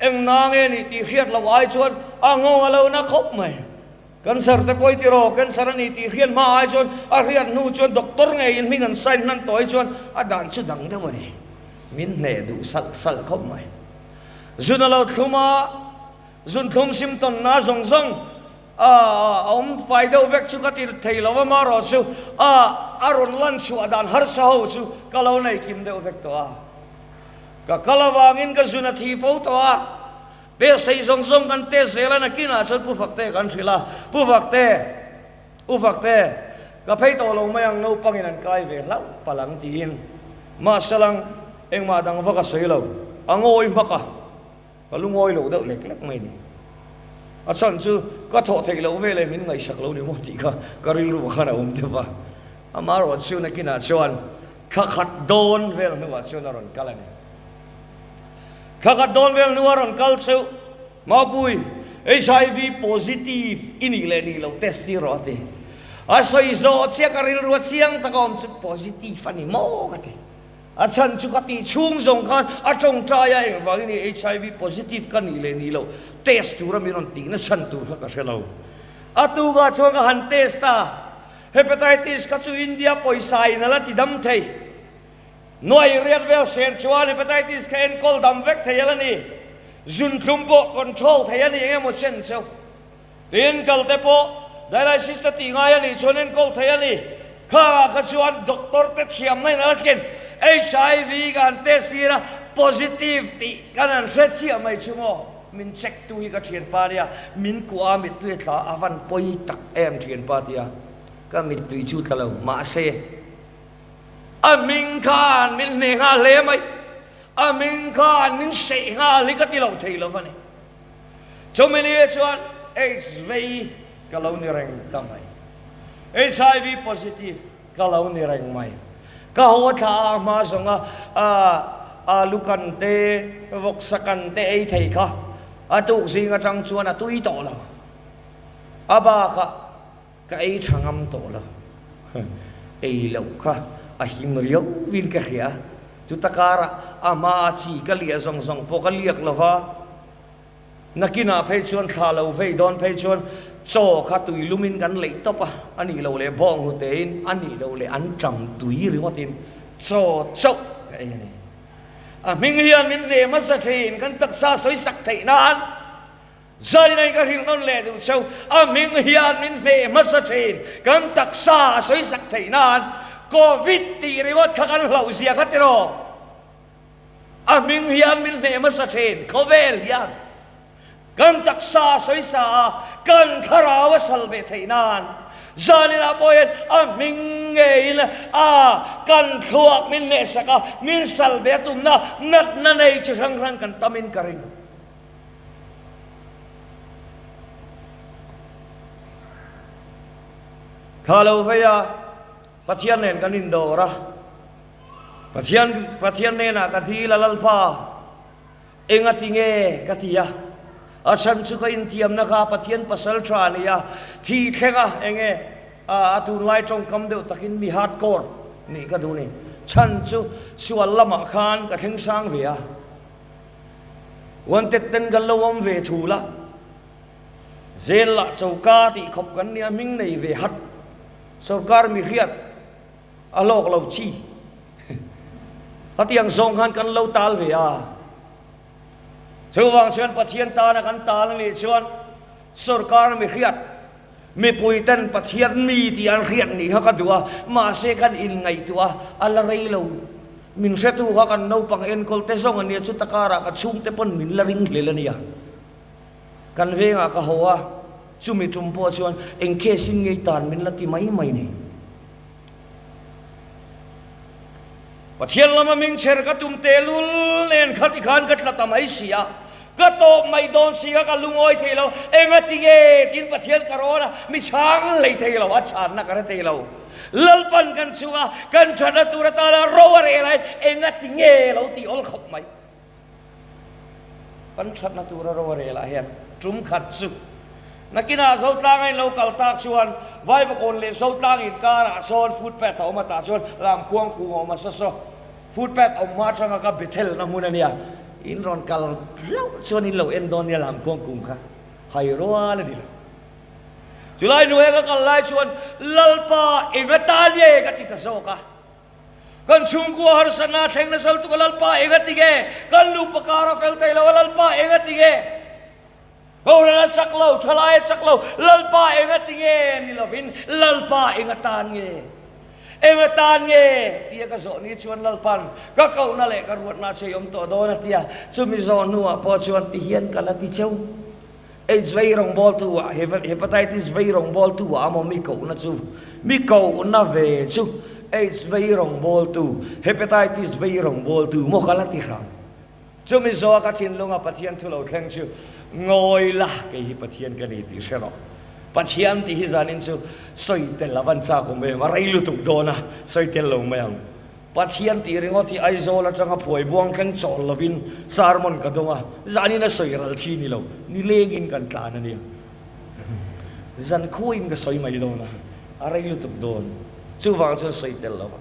S1: eng na nge nih tih hriat loh ai chuan a nghawng a lo na khawp mai. Cancer te pawh i ti rawh, cancer a ni tih hriat hma ai chuan a hriat hnu chuan doctor ngeiin hming an sign hnan tawh hi chuan a dan chu dang deuh a ni. Min hneh duh salh salh khawp mai. Zun a lo thlum a, zun thlum symptom na zawng zawng a awm fai deuh vek chu ka ti thei lo a, marawh chu a a rawn lan chhuah dan harsa ho chu ka lo nei kim deuh vek tawh a. Ka kal avangin ka zun a thi fo tawh a. Test thei zawng zawng kan test zel a, nakinah chuan Pu Fakte kan hrilh a, Pu Fakte, U Fakte, ka phei tawh lo mai ang, naupangin an kai ve hlauh palh ang tiin. Mahselang, engmah dang vak a sawi lo, a ngawi hmak a, ka lu ngawi lo deuh lek lek mai ni. A chhan chu ka thawh theih loh veleh min ngaihsak lo ni maw tih kha ka rilru khan a awm deuh va. Amaherawhchu chu nakinah chuan thla khat dawn vel hnuah chuan a rawn kal a ni. Thla khat dawn vel hnua rawn kal chu Maupui, HIV positive i nih leh nih lo test tir rawh a ti. A sawi zawh chiah ka rilru a chiang taka awm chu positive a ni maw ka ti. A chhan chu ka tih chhung zawng khan a tawngtai a engvangin i HIV positive ka nih leh nih loh test tura min rawn tihna chhan tur kha ka hre lo. A tukah chuan ka han test a, Hepatitis kha chu India pawisa in a la ti dam thei. Nuai riat vel sen chuan hepatitis kha enkawl dam vek thei a la ni. Zunthlum pawh control thei a ni eng emaw chen chu. Tin, kal te pawh dialysis te tih ngai a nih chuan enkawl thei a ni. Khangah kha chuan doctor te thiamna in a la tlen. HIV ka han test tir a, positive tih kan han hre chiah mai chu maw. Min check tu hi ka thianpa nia, min kuah a mittui a tla a van pawi tak em thianpa tia ka mittui chu tla lo. Mahse, a hming khan min hneh nghal hle mai, a hming khan min seih nghal hi ka ti lo thei lo va ni. Chumi ni chuan AIDS vei ka lo ni reng ta mai. HIV positive ka lo ni reng mai. Ka haw thla a hma zawnga alu kan te, vawksa kan te ei thei kha a tuk zing atang chuan a tui tawh lo. A bakah ka ei tha ngam tawh lo. Ei loh kha a him riau in ka hria. Chuta karah a hma a chi ka liah zawng zawng pawh ka liak lo va. Nakinah phei chuan thla lo vei dawn phei chuan chaw kha tui lumin kan leih tawp a, a nih loh leh bawng hutein, a nih loh leh an ṭam tui ringawtin chaw chauh ka ei a ni. A hming hian min hneh hmasa ṭhin, kan taksa sawi sak theih nan zainai ka hrilh nawn leh duh cheu, a hming hian min hneh hmasa ṭhin, kan taksa sawi sak theih nan Covid tih ringawt kha kan hlauh zia kha tiraw? A hming hian min hneh hmasa thin, khawvel hian kan taksa a sawisa a, kan thlarau a sal ve theih nan zaninah pawh hian a hming ngeiin a kan thluak min hnehsak a, min sal ve a tumna natna nei chi hrang hrang kan tamin ka ring. Thla lo vei a, Pathian nen kan indawr a. Pathian, Pathian hnenah ka dil a Lalpa, enga ti nge ka ti a? A chhan chu ka intiamna kha Pathian pasal tha a ni a, thi thleng a, enge a tunlai tawngkam deuh takin mi hardcore nih ka duh ni. Chhan chu sual lamah khan ka thleng sang ve a, wanted ten kan lo awm ve thul a, zel lah choka tih khawp kan nia hming nei ve hat, sorkar mi hriat, A hlawk lo chi. Khatiang zawng khan kan lo tal ve a. Chuvang chuan Pathian tana kan tal a nih chuan sorkar mi hriat, mipui ten Pathian mi tih an hriat nih kha ka duh a, mahse kan inngaihtuah a, a la rei lo. Min hretu kha kan naupang enkawl te zawng a nia, chuta karah ka chhungte pawn min la ring hlel a nia. Kan vengah ka haw a, chumi tum pawh chuan eng case in ngei tan min la ti mai mai ni. Pathian lama ming chher ka tum tehlul nen kha tikhan ka tla ta mai si a, ka tawp mai dawn si kha ka lungawi thei lo, enga ti nge tiin Pathian ka rawn a, mi chhang hlei thei lo, a chhanna ka hre thei lo. Lalpan kan chunga kan thatna tur atana ro a reh laiin enga ti nge lo tih awl khawp mai. Kan thatna tura ro a relah hian tum khat chu nakinah Zotlang a inlo kal tak chuan Vaivakawn leh Zotlang inkarah sawn footpath a awm a tah chuan Lamkhuang kung a awm a saw saw footpath awm hma atanga ka Bethel na hmun a nia in rawn kal hlauh chuan in lo en dawn nia Lamkhuang kung kha hai rual a ni lo. Chulai hnuaia ka kal lai chuan Lalpa eng atan nge ka ti ta zawk a. Kan chhungkua harsatna thleng nasa lutuk a Lalpa eng a ti nge? Kan nupa kar a fel thei lo a Lalpa eng a ti nge? Kohhran a chak lo, thalai a chak lo, Lalpa eng a ti nge ni lovin Lalpa eng atan nge? Eng atan nge? tia ka zawh ni chuan Lalpan ka kohna leh ka ruatna chu i awm tawh dawn a ti a, chumi zawh hnuah pawh chuan tihian ka la ti cheu. Aids vei rawngbawltu ah, Hepatitis vei rawngbawltu ah amaw mi kohna chu, mi kohna ve chu Aids vei rawngbawltu, Hepatitis vei rawngbawltu maw ka la ti hram. Chumi zawha ka thinlunga Pathian thu lo thleng chu ngawi la, kei hi Pathian ka ni tih hre rawh. Pathian tih hi zanin chu sawi tel a van chak awm em, a rei lutuk dawn a, sawi tel lo mai ang. Pathian tih ringawt hi Aizawl atanga phuai buang thleng chawl lovin sermon ka dawng a, zanin a sawi ral chi ni lo, nilengin kan tlan a nia. Zan khuain ka sawi mai dawn a, a rei lutuk dawn. Chuvang chuan sawi tel lo va.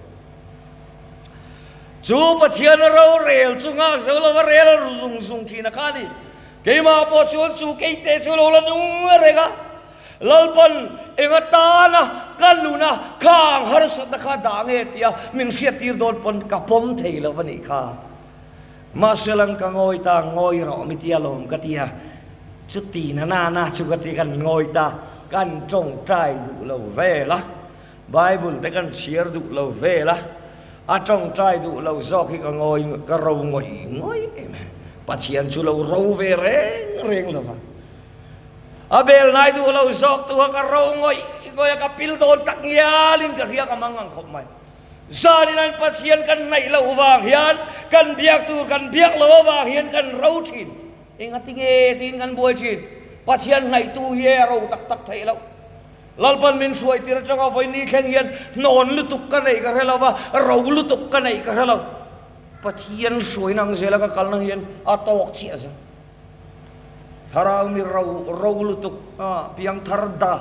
S1: Chu Pathian a rorel chu nghak zo lova rel ru zung zung thin a kha a ni. Keimah pawh chuan chu keite chu lo la nung reng a. Lalpan eng atana ka nuna khang harsatna kha dah nge tia min hriattir dawn pawn ka pawm thei lo a nih kha. Mahse lang ka ngawi ta, ngawi rawh mi tia lawm ka ti a, chuti na na na chu ka ti kan ngawi ta, kan tawngtai duh lo vel a, Bible te kan chhiar duh lo vel a, a tawngtai duh lo zawk hi ka ngawi ka ro ngawih ngawih em. Pathian chu lo ro ve reng reng lo va. A bel nai duh lo zawk tu kha ka ro ngawih ngawih a, ka pil dawn tak ngialin ka hria ka mang ang khawp mai. Zanin an Pathian kan hnaih loh vang hian kan biak tur kan biak loh avang hian kan ro thin. Engati nge tiin kan buai thin. Pathian hnaihtu hi a ro tak tak theih loh. Lalpan min hruai tir atanga vawiin thleng hian hnawn lutuk ka neih ka hre lo va, ro lutuk ka neih ka hre lo. Pathian hruaina ang zela ka kalna hian a tawk chiah zel. Thlarau mi ro ro lutuk a, piang thar da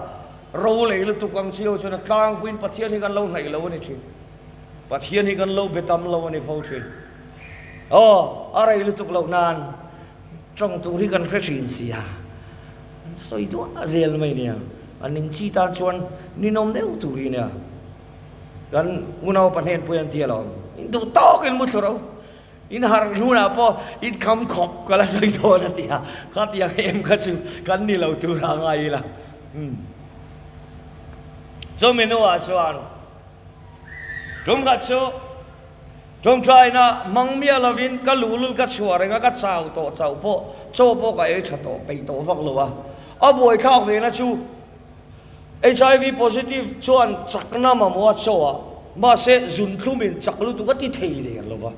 S1: ro lei lutuk ang chiau chuan a tlangpuiin Pathian hi kan lo hnaih lo a ni thin. Pathian hi kan lo be tam lo a ni fo thin. Aw, a rei lutuk loh nan tawng tur hi kan hre thin sia. An sawi duah zel mai nia. A ning chi tan chuan ninawm deuh tur hi nia. Kan unaupa hnen pawh hian ti alawm. In duh tawkin mu thlu ro. In harh hnunah pawh in kham khawp ka la sawi dawn a ti a, khatiang em kha chu kan ni lo tur a ngai ila. Umm. Chumi hnuah chuan tum khat chu tawngtaina hmang miah lovin ka luhlul ka chhuah reng a, ka chau tawh chauh pawh chaw pawh ka ei tha tawh peih tawh vak lo a, a buaithlak vena chu Hiv positive chuan chakna mamawh a chaw a, mahse zunthlum in chak lutuk a ti thei der lo va.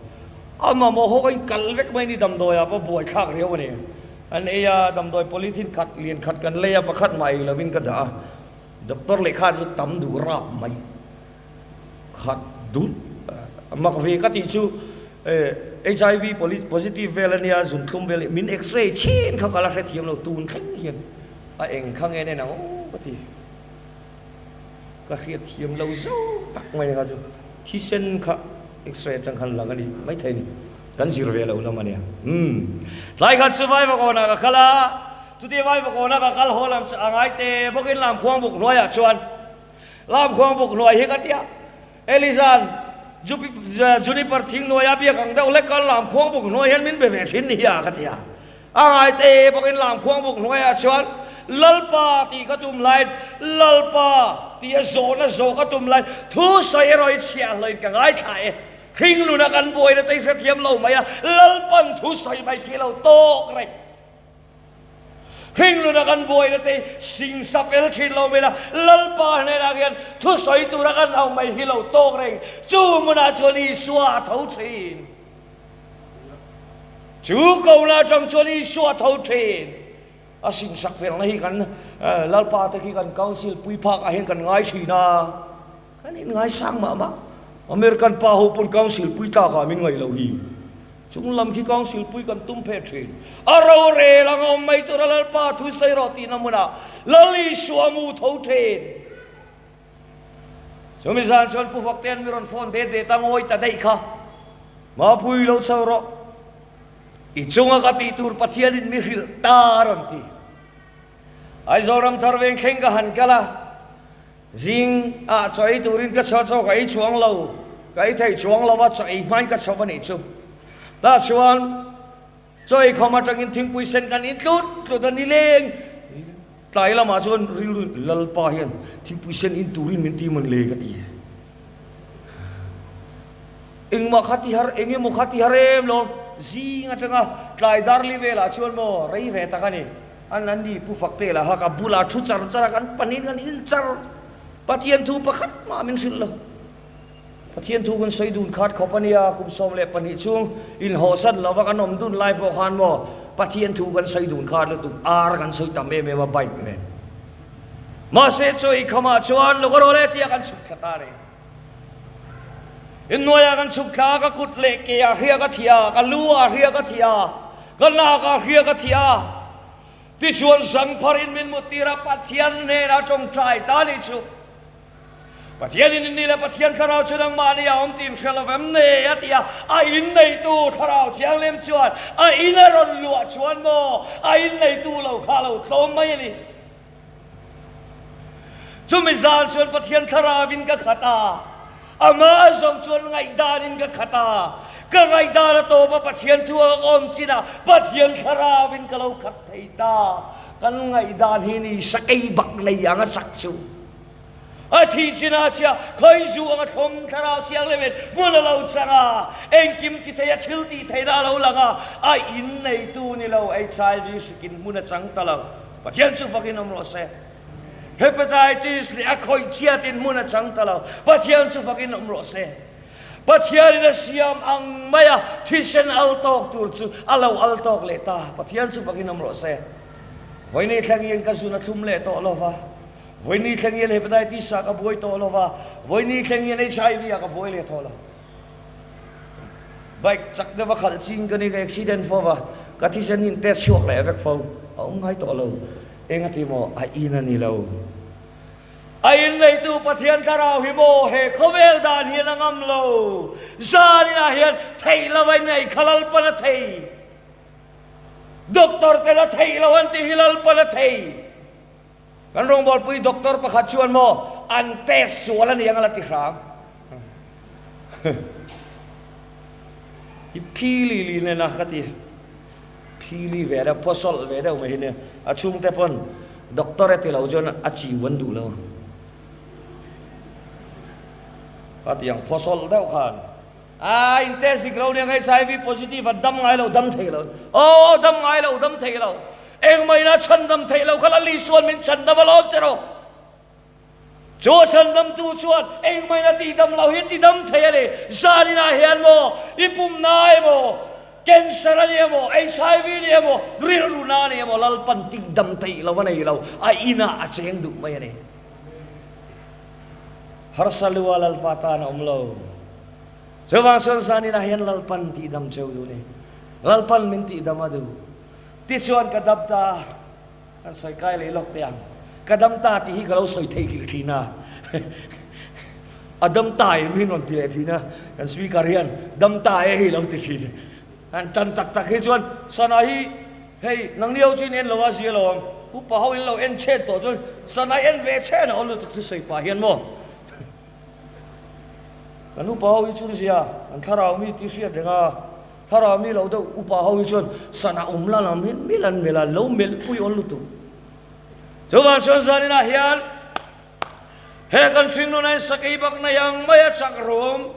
S1: A mamawh ho in kal vek mai ni damdawi ah pawh buaithlak riau a ni. An ei a, damdawi polythene khat lian khat kan lei a, pakhat mah ei lovin ka dah a. Doctor lehkha chu tam duh rap mai. Khat dut mak ve ka tih chu hiv positive vel a nia, zunthlum vel min x-ray chhin kha ka la hrethiam lo tun thleng hian. A eng kha nge nen ang aw ka ti. Ka hriat thiam lo zo tak mai kha chu thisen kha x-ray atang khan lang a ni maithei ni. Kan zir ve lo lam a nia. Umm. Tlai khat chu Vaivakawnah ka kal a, chutia Vaivakawnah ka kal haw lam chu a ngai te bawkin Lamkhuangbuk hnuaiah chuan Lamkhuangbuk hnuai hi ka ti a, Eliza'n Juniper thing hnuaia biak ang deuh hlek kha Lamkhuangbuk hnuai hian min be ve thin ni a ka ti a. A ngaite bawkin Lamkhuangbuk hnuaiah chuan Lalpa tih ka tum laiin Lalpa tih a zawhna zawh ka tum laiin thu sawi erawh i chhiah hloin ka ngaithla e. Hringluna kan buaina te i hrethiam lo mai a, Lalpan thu sawi mai khi lo tawk reng. Hringluna kan buaina te hi singsa fel thin lo mai la, Lalpa hnenah hian thu sawi tura kan au mai hi lo tawk reng. Chu hmunah chuan Isua a tho thin. Chu kohna atang chuan Isua tho thin. A singsak felna hi kan Lalpa te khi kan council pui phak ah hian kan ngai thin a, kan in ngaisang mah mah. American pa ho pawn council pui tlak ah min ngaih loh hi. Chung lam khi council pui kan tum phe thin. A rorel ang a awm mai tura Lalpa thu sawi rawh tihna hmunah Lal Isua mu tho thin. Chumi zan chuan Pu Faktea'n mi rawn phone det det a, ngawi ta daih kha. Mapui lo chho rawh. I chunga ka tih tur Pathianin mi hrilh ta a rawn ti. Aizawl Ramthar veng thleng ka han kal a, zing ah chaw ei turin ka chho a, chaw ka ei chuang lo, ka ei thei chuang lo a, chaw ei hmain ka chho a nih chu. Tah chuan Chaw ei khawm atangin thingpui sen kan in tlut tlut a nileng tlai lamah chuan rilru Lalpa hian thingpui sen in turin min ti mawn le ka ti. Engmah kha ti har eng emaw kha ti har em lo zing atanga tlai darli velah chuan maw rei ve tak a ni. An an ni Pu Fakte lah kha ka bulah thu char char a kan panin kan in char Pathian thu pakhat mah min hrilh lo. Pathian thu kan sawi dun khat khawp a nia, kum 12 chhung inhawhsan lova kan awm dun lai pawh khan maw Pathian thu kan sawi dun khat lutuk, ar kan sawi tam em em a bike nen. Mahse chaw ei khamah chuan lo ka rawl e tia kan chhuk thla ta reng. Inhnuaiah kan chhuk thla a, ka kut leh ke ah hriak a thih a, ka lu ah hriak a thih a, ka nak ah hriak a thih a. Tichuan zangpharin min muttir a, Pathian hnenah tawngtai ta nih chu. Pathian in inni leh Pathian Thlarau chu nangmah ni a awm tih inhre lo vem nei a ti a, a inneitu Thlarau Thianghlim chuan a in a rawn luah chuan maw a inneitu lo kha a lo tlawm mai a ni. Chumi zan chuan Pathian Thlarau in ka khat a, amah zawng chuan ngaihdan in ka khat a, ka ngaihdan a tawp a Pathian thu a ka awm chin a, Pathian Thlarau in ka lo khat thei ta. Kan ngaihdan hi ni sakei bak nei ang a chak chu. A thih chinah chiah khawizu anga thlawm thlarau thianghlimin hmun a lo chang a, engkim ti thei a thil tih theihna a lo lang a, a in neitu ni lo HIV hrikin hmun a chang ta lo. Pathian chu fakin awm rawh se. Hepatitis leh a khawih chhiatin hmun a chang ta lo. Pathian chu fakin awm rawh se. Pathianin a siam ang maia thisen al tawk tur chu a lo al tawk leh ta. Pathian chu fakin awm rawh se. Vawiini thlengin ka zun a thlum leh tawh lo va. Vawiini thleng hian Hepatitis ah ka buai tawh lo va, vawiini thleng hian HIV ah ka buai leh tawh lo. Bike chak deuh a khalh ching ka ni, ka accident fo va, ka thisen hi in test chhuak leh vek fo, a awm ngai tawh lo. Engati maw a in a ni lo. A in neitu Pathian thlarau hi maw he khawvel dan hian a ngam lo. Zaninah hian theih lo a in ngaih kha Lalpan a thei. Doctor ten a theih lo an tih hi Lalpan a thei. Kan rawngbawlpui doctor pakhat chuan maw an test sual a ni ang a la ti hram. I phili li nen a ka ti. Phili ve deuh, phawsawlh ve deuh mai hi nia. A chhungte pawn doctor e ti lo chuan a chiu an duh lo. Ka ti ang phawsawlh deuh khan. A in test dik lo nia HIV positive an dam ngai lo, dam thei lo. Aw dam ngai lo, dam thei lo. Engmahina chhandam theih lo kha Lal Isua'n min chhandam alawm ti rawh. Chu a chhandamtu chuan engmahina tihdam lo hi tidam thei a ni. Zaninah hian maw, i pumna emaw, cancer a ni emaw, HIV a ni emaw, rilru na a ni emaw, Lalpan tihdam theih lo a nei lo, a inah a cheng duh mai a ni. Harsa lua Lalpa tan a awm lo. Chuvang chuan zaninah hian Lalpan tihdam cheu duh a ni. Lalpan min tihdam a duh. Tichuan ka dam ta a, kan sawi kai leh lawk teh ang. Ka dam ta tih hi ka lo sawi theih hlih thin a, a dam ta em hi rawn ti leh thin a, kan speaker hian dam ta e hi lo ti thin. Han tan tak tak hi chuan sana hi hei nangni ho chu in en lo a zia lo ang, upa ho in lo en chhen tawh chuan sana hi en ve chhen a aw lutuk thusawi pah hian maw. Kan upa ho hi chu zia kan thlarau mi tih hriat reng a. Thlarau mi lo deuh upa ho hi chuan sana awm la lam hi mil an melh a, lo melh pui awl lutuk. Chuvang chuan zaninah hian he kan hringnun ain sakei bak nei ang mai a chak rum,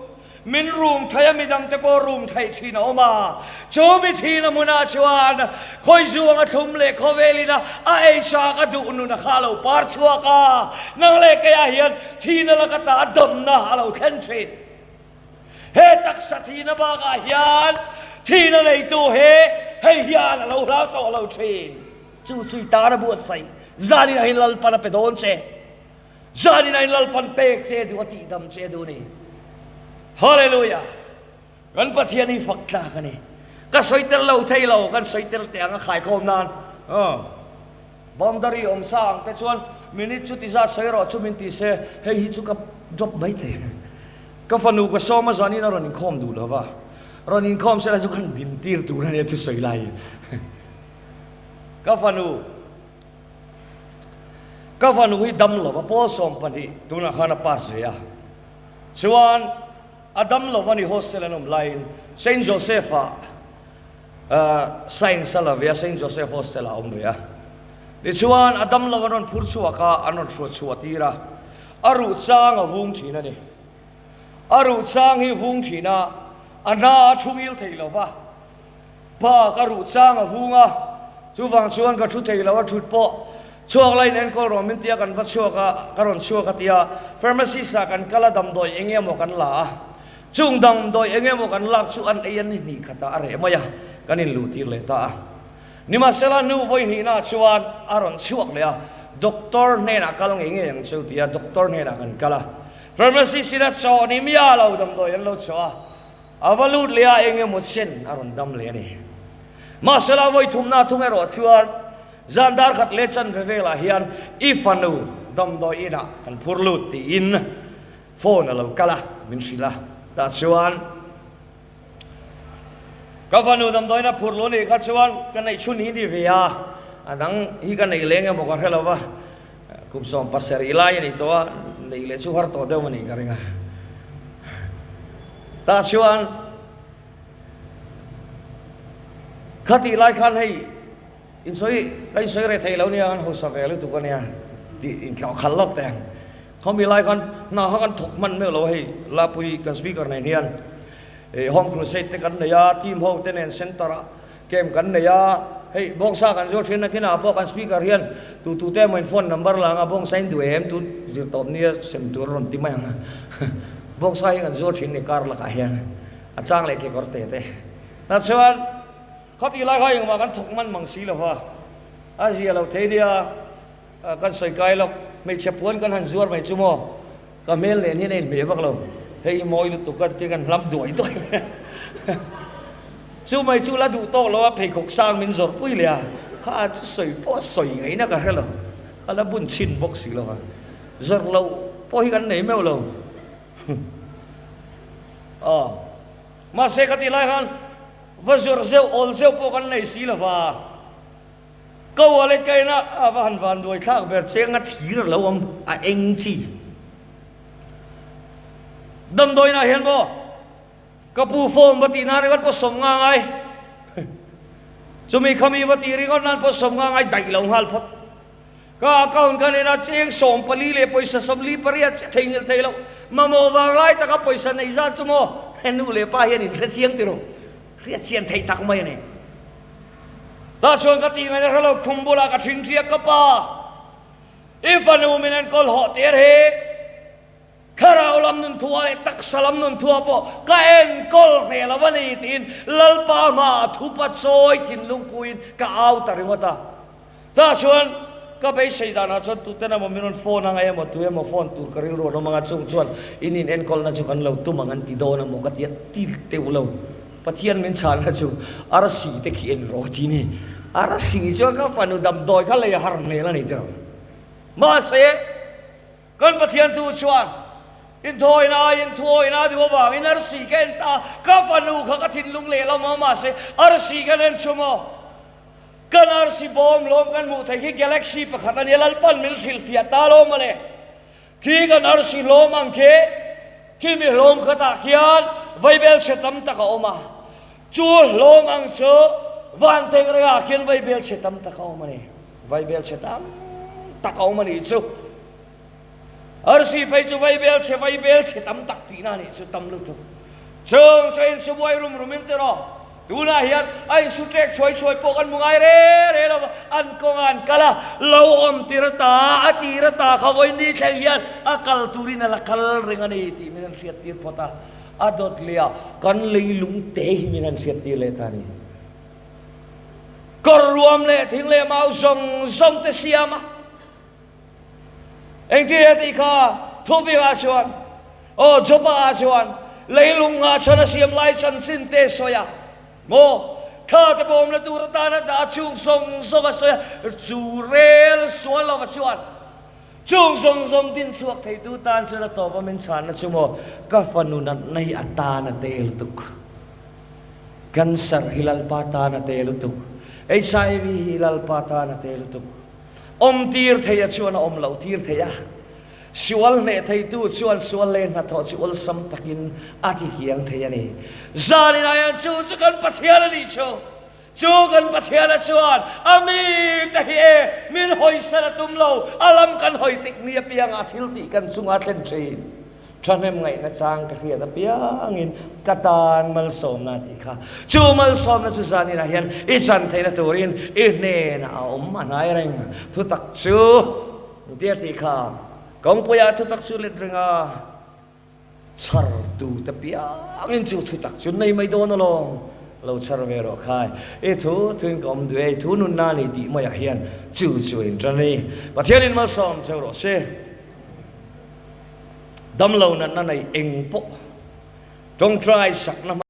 S1: min rum thei a midang te pawh rum theih thin a awm a. Chu mi thihna hmunah chuan khawizuang a thlum leh khawvelin a a ei chak a duh nun a kha a lo par chhuak a, nang leh keiah hian thihna laka ta a damna a lo thlen thin. He taksa thihna bakah hian thihna neitu hi hei hian a lo hlau tawh lo thin. Chu chu i tan a buatsaih. Zanin ah hin Lalpan a pe dawn che. Zanin ah hin Lalpan pek che duh a tihdam che duh a ni. Hallelujah! Kan Pathian hi fak tlak a ni. Ka sawi tel lo thei lo, kan sawi tel teh ang a khaikhawm nan. Boundary awm sa ang te chuan minute chu ti zat sawi rawh chu min ti se, hei hi chu ka drop mai thei. Ka fanu ka sawm a zanin a rawn inkhawm duh lo va, rawn inkhawm sela chu kan din tir tur a nia chu sawi lai. Ka fanu, ka fanu hi dam lo va, pawl 12 tunah khan a pass ve a, chuan a dam lo va ni hostel an awm laiin Saint Joseph ah, Science a la ve a, Saint Joseph Hostel ah a awm ve a. Tichuan a damlo an rawn phur chhuak a, an rawn hruat chhuah tir a. A ruh chang a vung thin a ni. A ruh chang hi vung thin a, a hna a thu ngil thei lo va. Bak a ruh chang a vung a, chuvang chuan ka thu thei lo a thut pawh chhuak la in enkawl rawh min tia kan va chhuak a, ka rawn chhuak a tia pharmacist ah kan kal a damdawi eng emaw kan la a. Chung damdawi eng emaw kan lak chu an ei a ni hnih khatah a reh mai a, kan inluhtir leh ta a. Nimahsela hnu vawi hnihnaah chuan a rawn chhuak leh a, doctor hnenah kal ngei ngei ang cheu tia doctor hnenah kan kal a. Pharmacist in a chawh ni miah lo damdawi an lo chawh a, a va lut leh a eng emaw chen a rawn dam leh a ni. Mahsela vawi thumna thung erawh chuan zan dar khat leh chanve velah hian i fanu damdawi inah kan phur lut tiin Phone a lo kal a, min hrilh a, tah chuan ka fanu damdawiin a phurh lo nih kha chuan ka neih chhun hi ni ve a, a dang hi ka neih leng emaw ka hre lo va, kum 17 lai a nih tawh a, neih leh chu har tawh deuh a nih ka ring a. Tah chuan khatih lai khan hei insawi ka insawi reh thei lo nia, an hausa ve lutuk a nia tih intlawh khalh lawk teh ang. Khawmi lai khan hna kha kan thawk hman meuh lo a hei Lapui kan speaker nen hian Home Crusade te kan nei a, team ho te nen center ah camp kan nei a, hei bawngsa kan zuar thin a khinah pawh kan speaker hian tu tu te emaw in phone number la anga bawngsa in duh em tun zirtawp nia sem tur a rawn ti mai ang a, bawngsa hi kan zuar thin ni kar lakah hian a chang leh kekawr te te. Tah chuan khawti lai kha engmah kan thawk hman mang si lo va, a zia lo thei nia. Kan sawi kai lo, hmeichhe puan kan han zuar mai chu maw? Ka hmel nen hian a inhmeh vak lo, hei i mawi lutuk ka ti kan hlam duai duai mai a. Chu mai chu la duh tawk lo a, pheikhawk sang min zawrh pui leh a, kha chu sawi pawh a sawi ngaihna ka hre lo, ka la bun chhin bawk si lo a, zawrh loh pawh hi kan nei meuh lo. Aw, mahse ka tih lai khan va zawrh zeuh awl zeuh pawh kan nei si lo va. Ka wallet ka en a, a va han van duai thlak ber cheng a thir a lo awm a eng chi. Damdawiinah hian maw ka pu form va tih nan ringawt pawh sawm nga ngai. Chumi khami va tih ringawt nan pawh sawm nga ngai daih lo nghal phawt. Ka account ka nen a cheng 14 leh pawisa 48 chiah theihnghilh thei loh. Mamawh vang lai taka pawisa neih zat chu maw he nu leh pa hian in hre chiang tiraw? Hriat chian theih tak mai a ni. Tah chuan ka tih ngaihna hre lo khum bulah ka thin ṭiak ka pa. I fanu min enkawl hawh tir hi thlarau lam nun thua leh taksa lam nun thua pawh ka enkawl hneh lo a ni tiin Lalpa hmaah thupa chawi thinlung puiin ka au ta ringawt a. Tah chuan ka beisei danah chuan tuten emaw min rawn phone ang emaw tu emaw phone tur ka rilru an awm ang a, chung chuan in inenkawlna chu kan lo tum ang an ti dawn emaw ka ti a, ti teuh lo. Pathian min chhanna chu arsi te khi en rawh ti ni. Arsi chuan ka fanu damdawi kha lei a har hmel a ni tiraw. Mahse, kan Pathian thu chuan inthawina aiin thuawina a duh avangin arsi ka en ta, ka fanu kha ka thinlung leh lo maw mahse arsi kan en chu maw? Kan arsi bawm lawm kan hmuh theih hi galaxy pakhat a nia, Lalpan min hrilhfiah ta lo mawle. Khi kan arsi hlawm ang khi, khi mi hlawm khatah khian vaibelchhe tam tak a awm a. Chu hlawm ang chu van thengrengah khian vaibelchhe tam tak a awm a ni. Vaibelchhe tam tak a awm a nih chu. Arsi phei chu vaibelchhe vaibelchhe tam tak tihna a nih chu tam lutuk. Chung chu a insu buai rum rum in tiraw? Tunah hian a insu ṭek chhuai chhuai pawh kan hmu ngai re re lo va, an kawngah an kal a, lo awm tir ata, a tir ata kha vawiin ni thleng hian a kal turin a la kal reng a ni tih min han hriattir phawt a, a dawt leh a kan leilung te hi min han hriattir leh ta a ni. Kawr ruam leh thing leh mau zawng zawng te siam a. Engtin he tih kha Thuvingah chuan, aw Jopa-ah chuan leilung nghah chhan a siam lai chanchin te sawi a, maw thla te pawh awmna tur atana dah a chung zawng zawng a sawi a, chu rel sual lova chuan chung zawng zawng din chhuak theitu tan chuan a tawp a min chhanna chu maw ka fanu natna hi a tan a te lutuk, cancer hi Lalpa tan a te lutuk, HIV hi Lalpa tan a te lutuk. Awm tir thei a chuan a awm loh tir thei a, sual hneh theitu chuan sual leh hnathawh chu awlsam takin a ti hiang thei a ni. Zanin ah hian chu chu kan Pathian a nih chu. Chu kan Pathian a chuan a mite hi e min hawisan a tum lo, a lam kan hawi tik ni apiangah thil tih kan chungah a thlen thin. Thahnem ngaihna chang ka hriat apiangin ka tan malsawmna tih kha. Chu malsawmna chu zaninah hian i chan theihna turin i hnenah a awm a hnai reng. Thutak chu tia tih kha kawngpuiah thutak chu let reng a, chhar tute piangin chu thutak chu nei mai dawn alawm. Lo chhar ve rawh khai. I thu thuin ka awm duh e, i thu nunna a ni tih maiah hian chu chu in tan a ni. Pathianin malsawm cheu rawh se. Damlo natna nei eng pawh tawngtai sakna hma.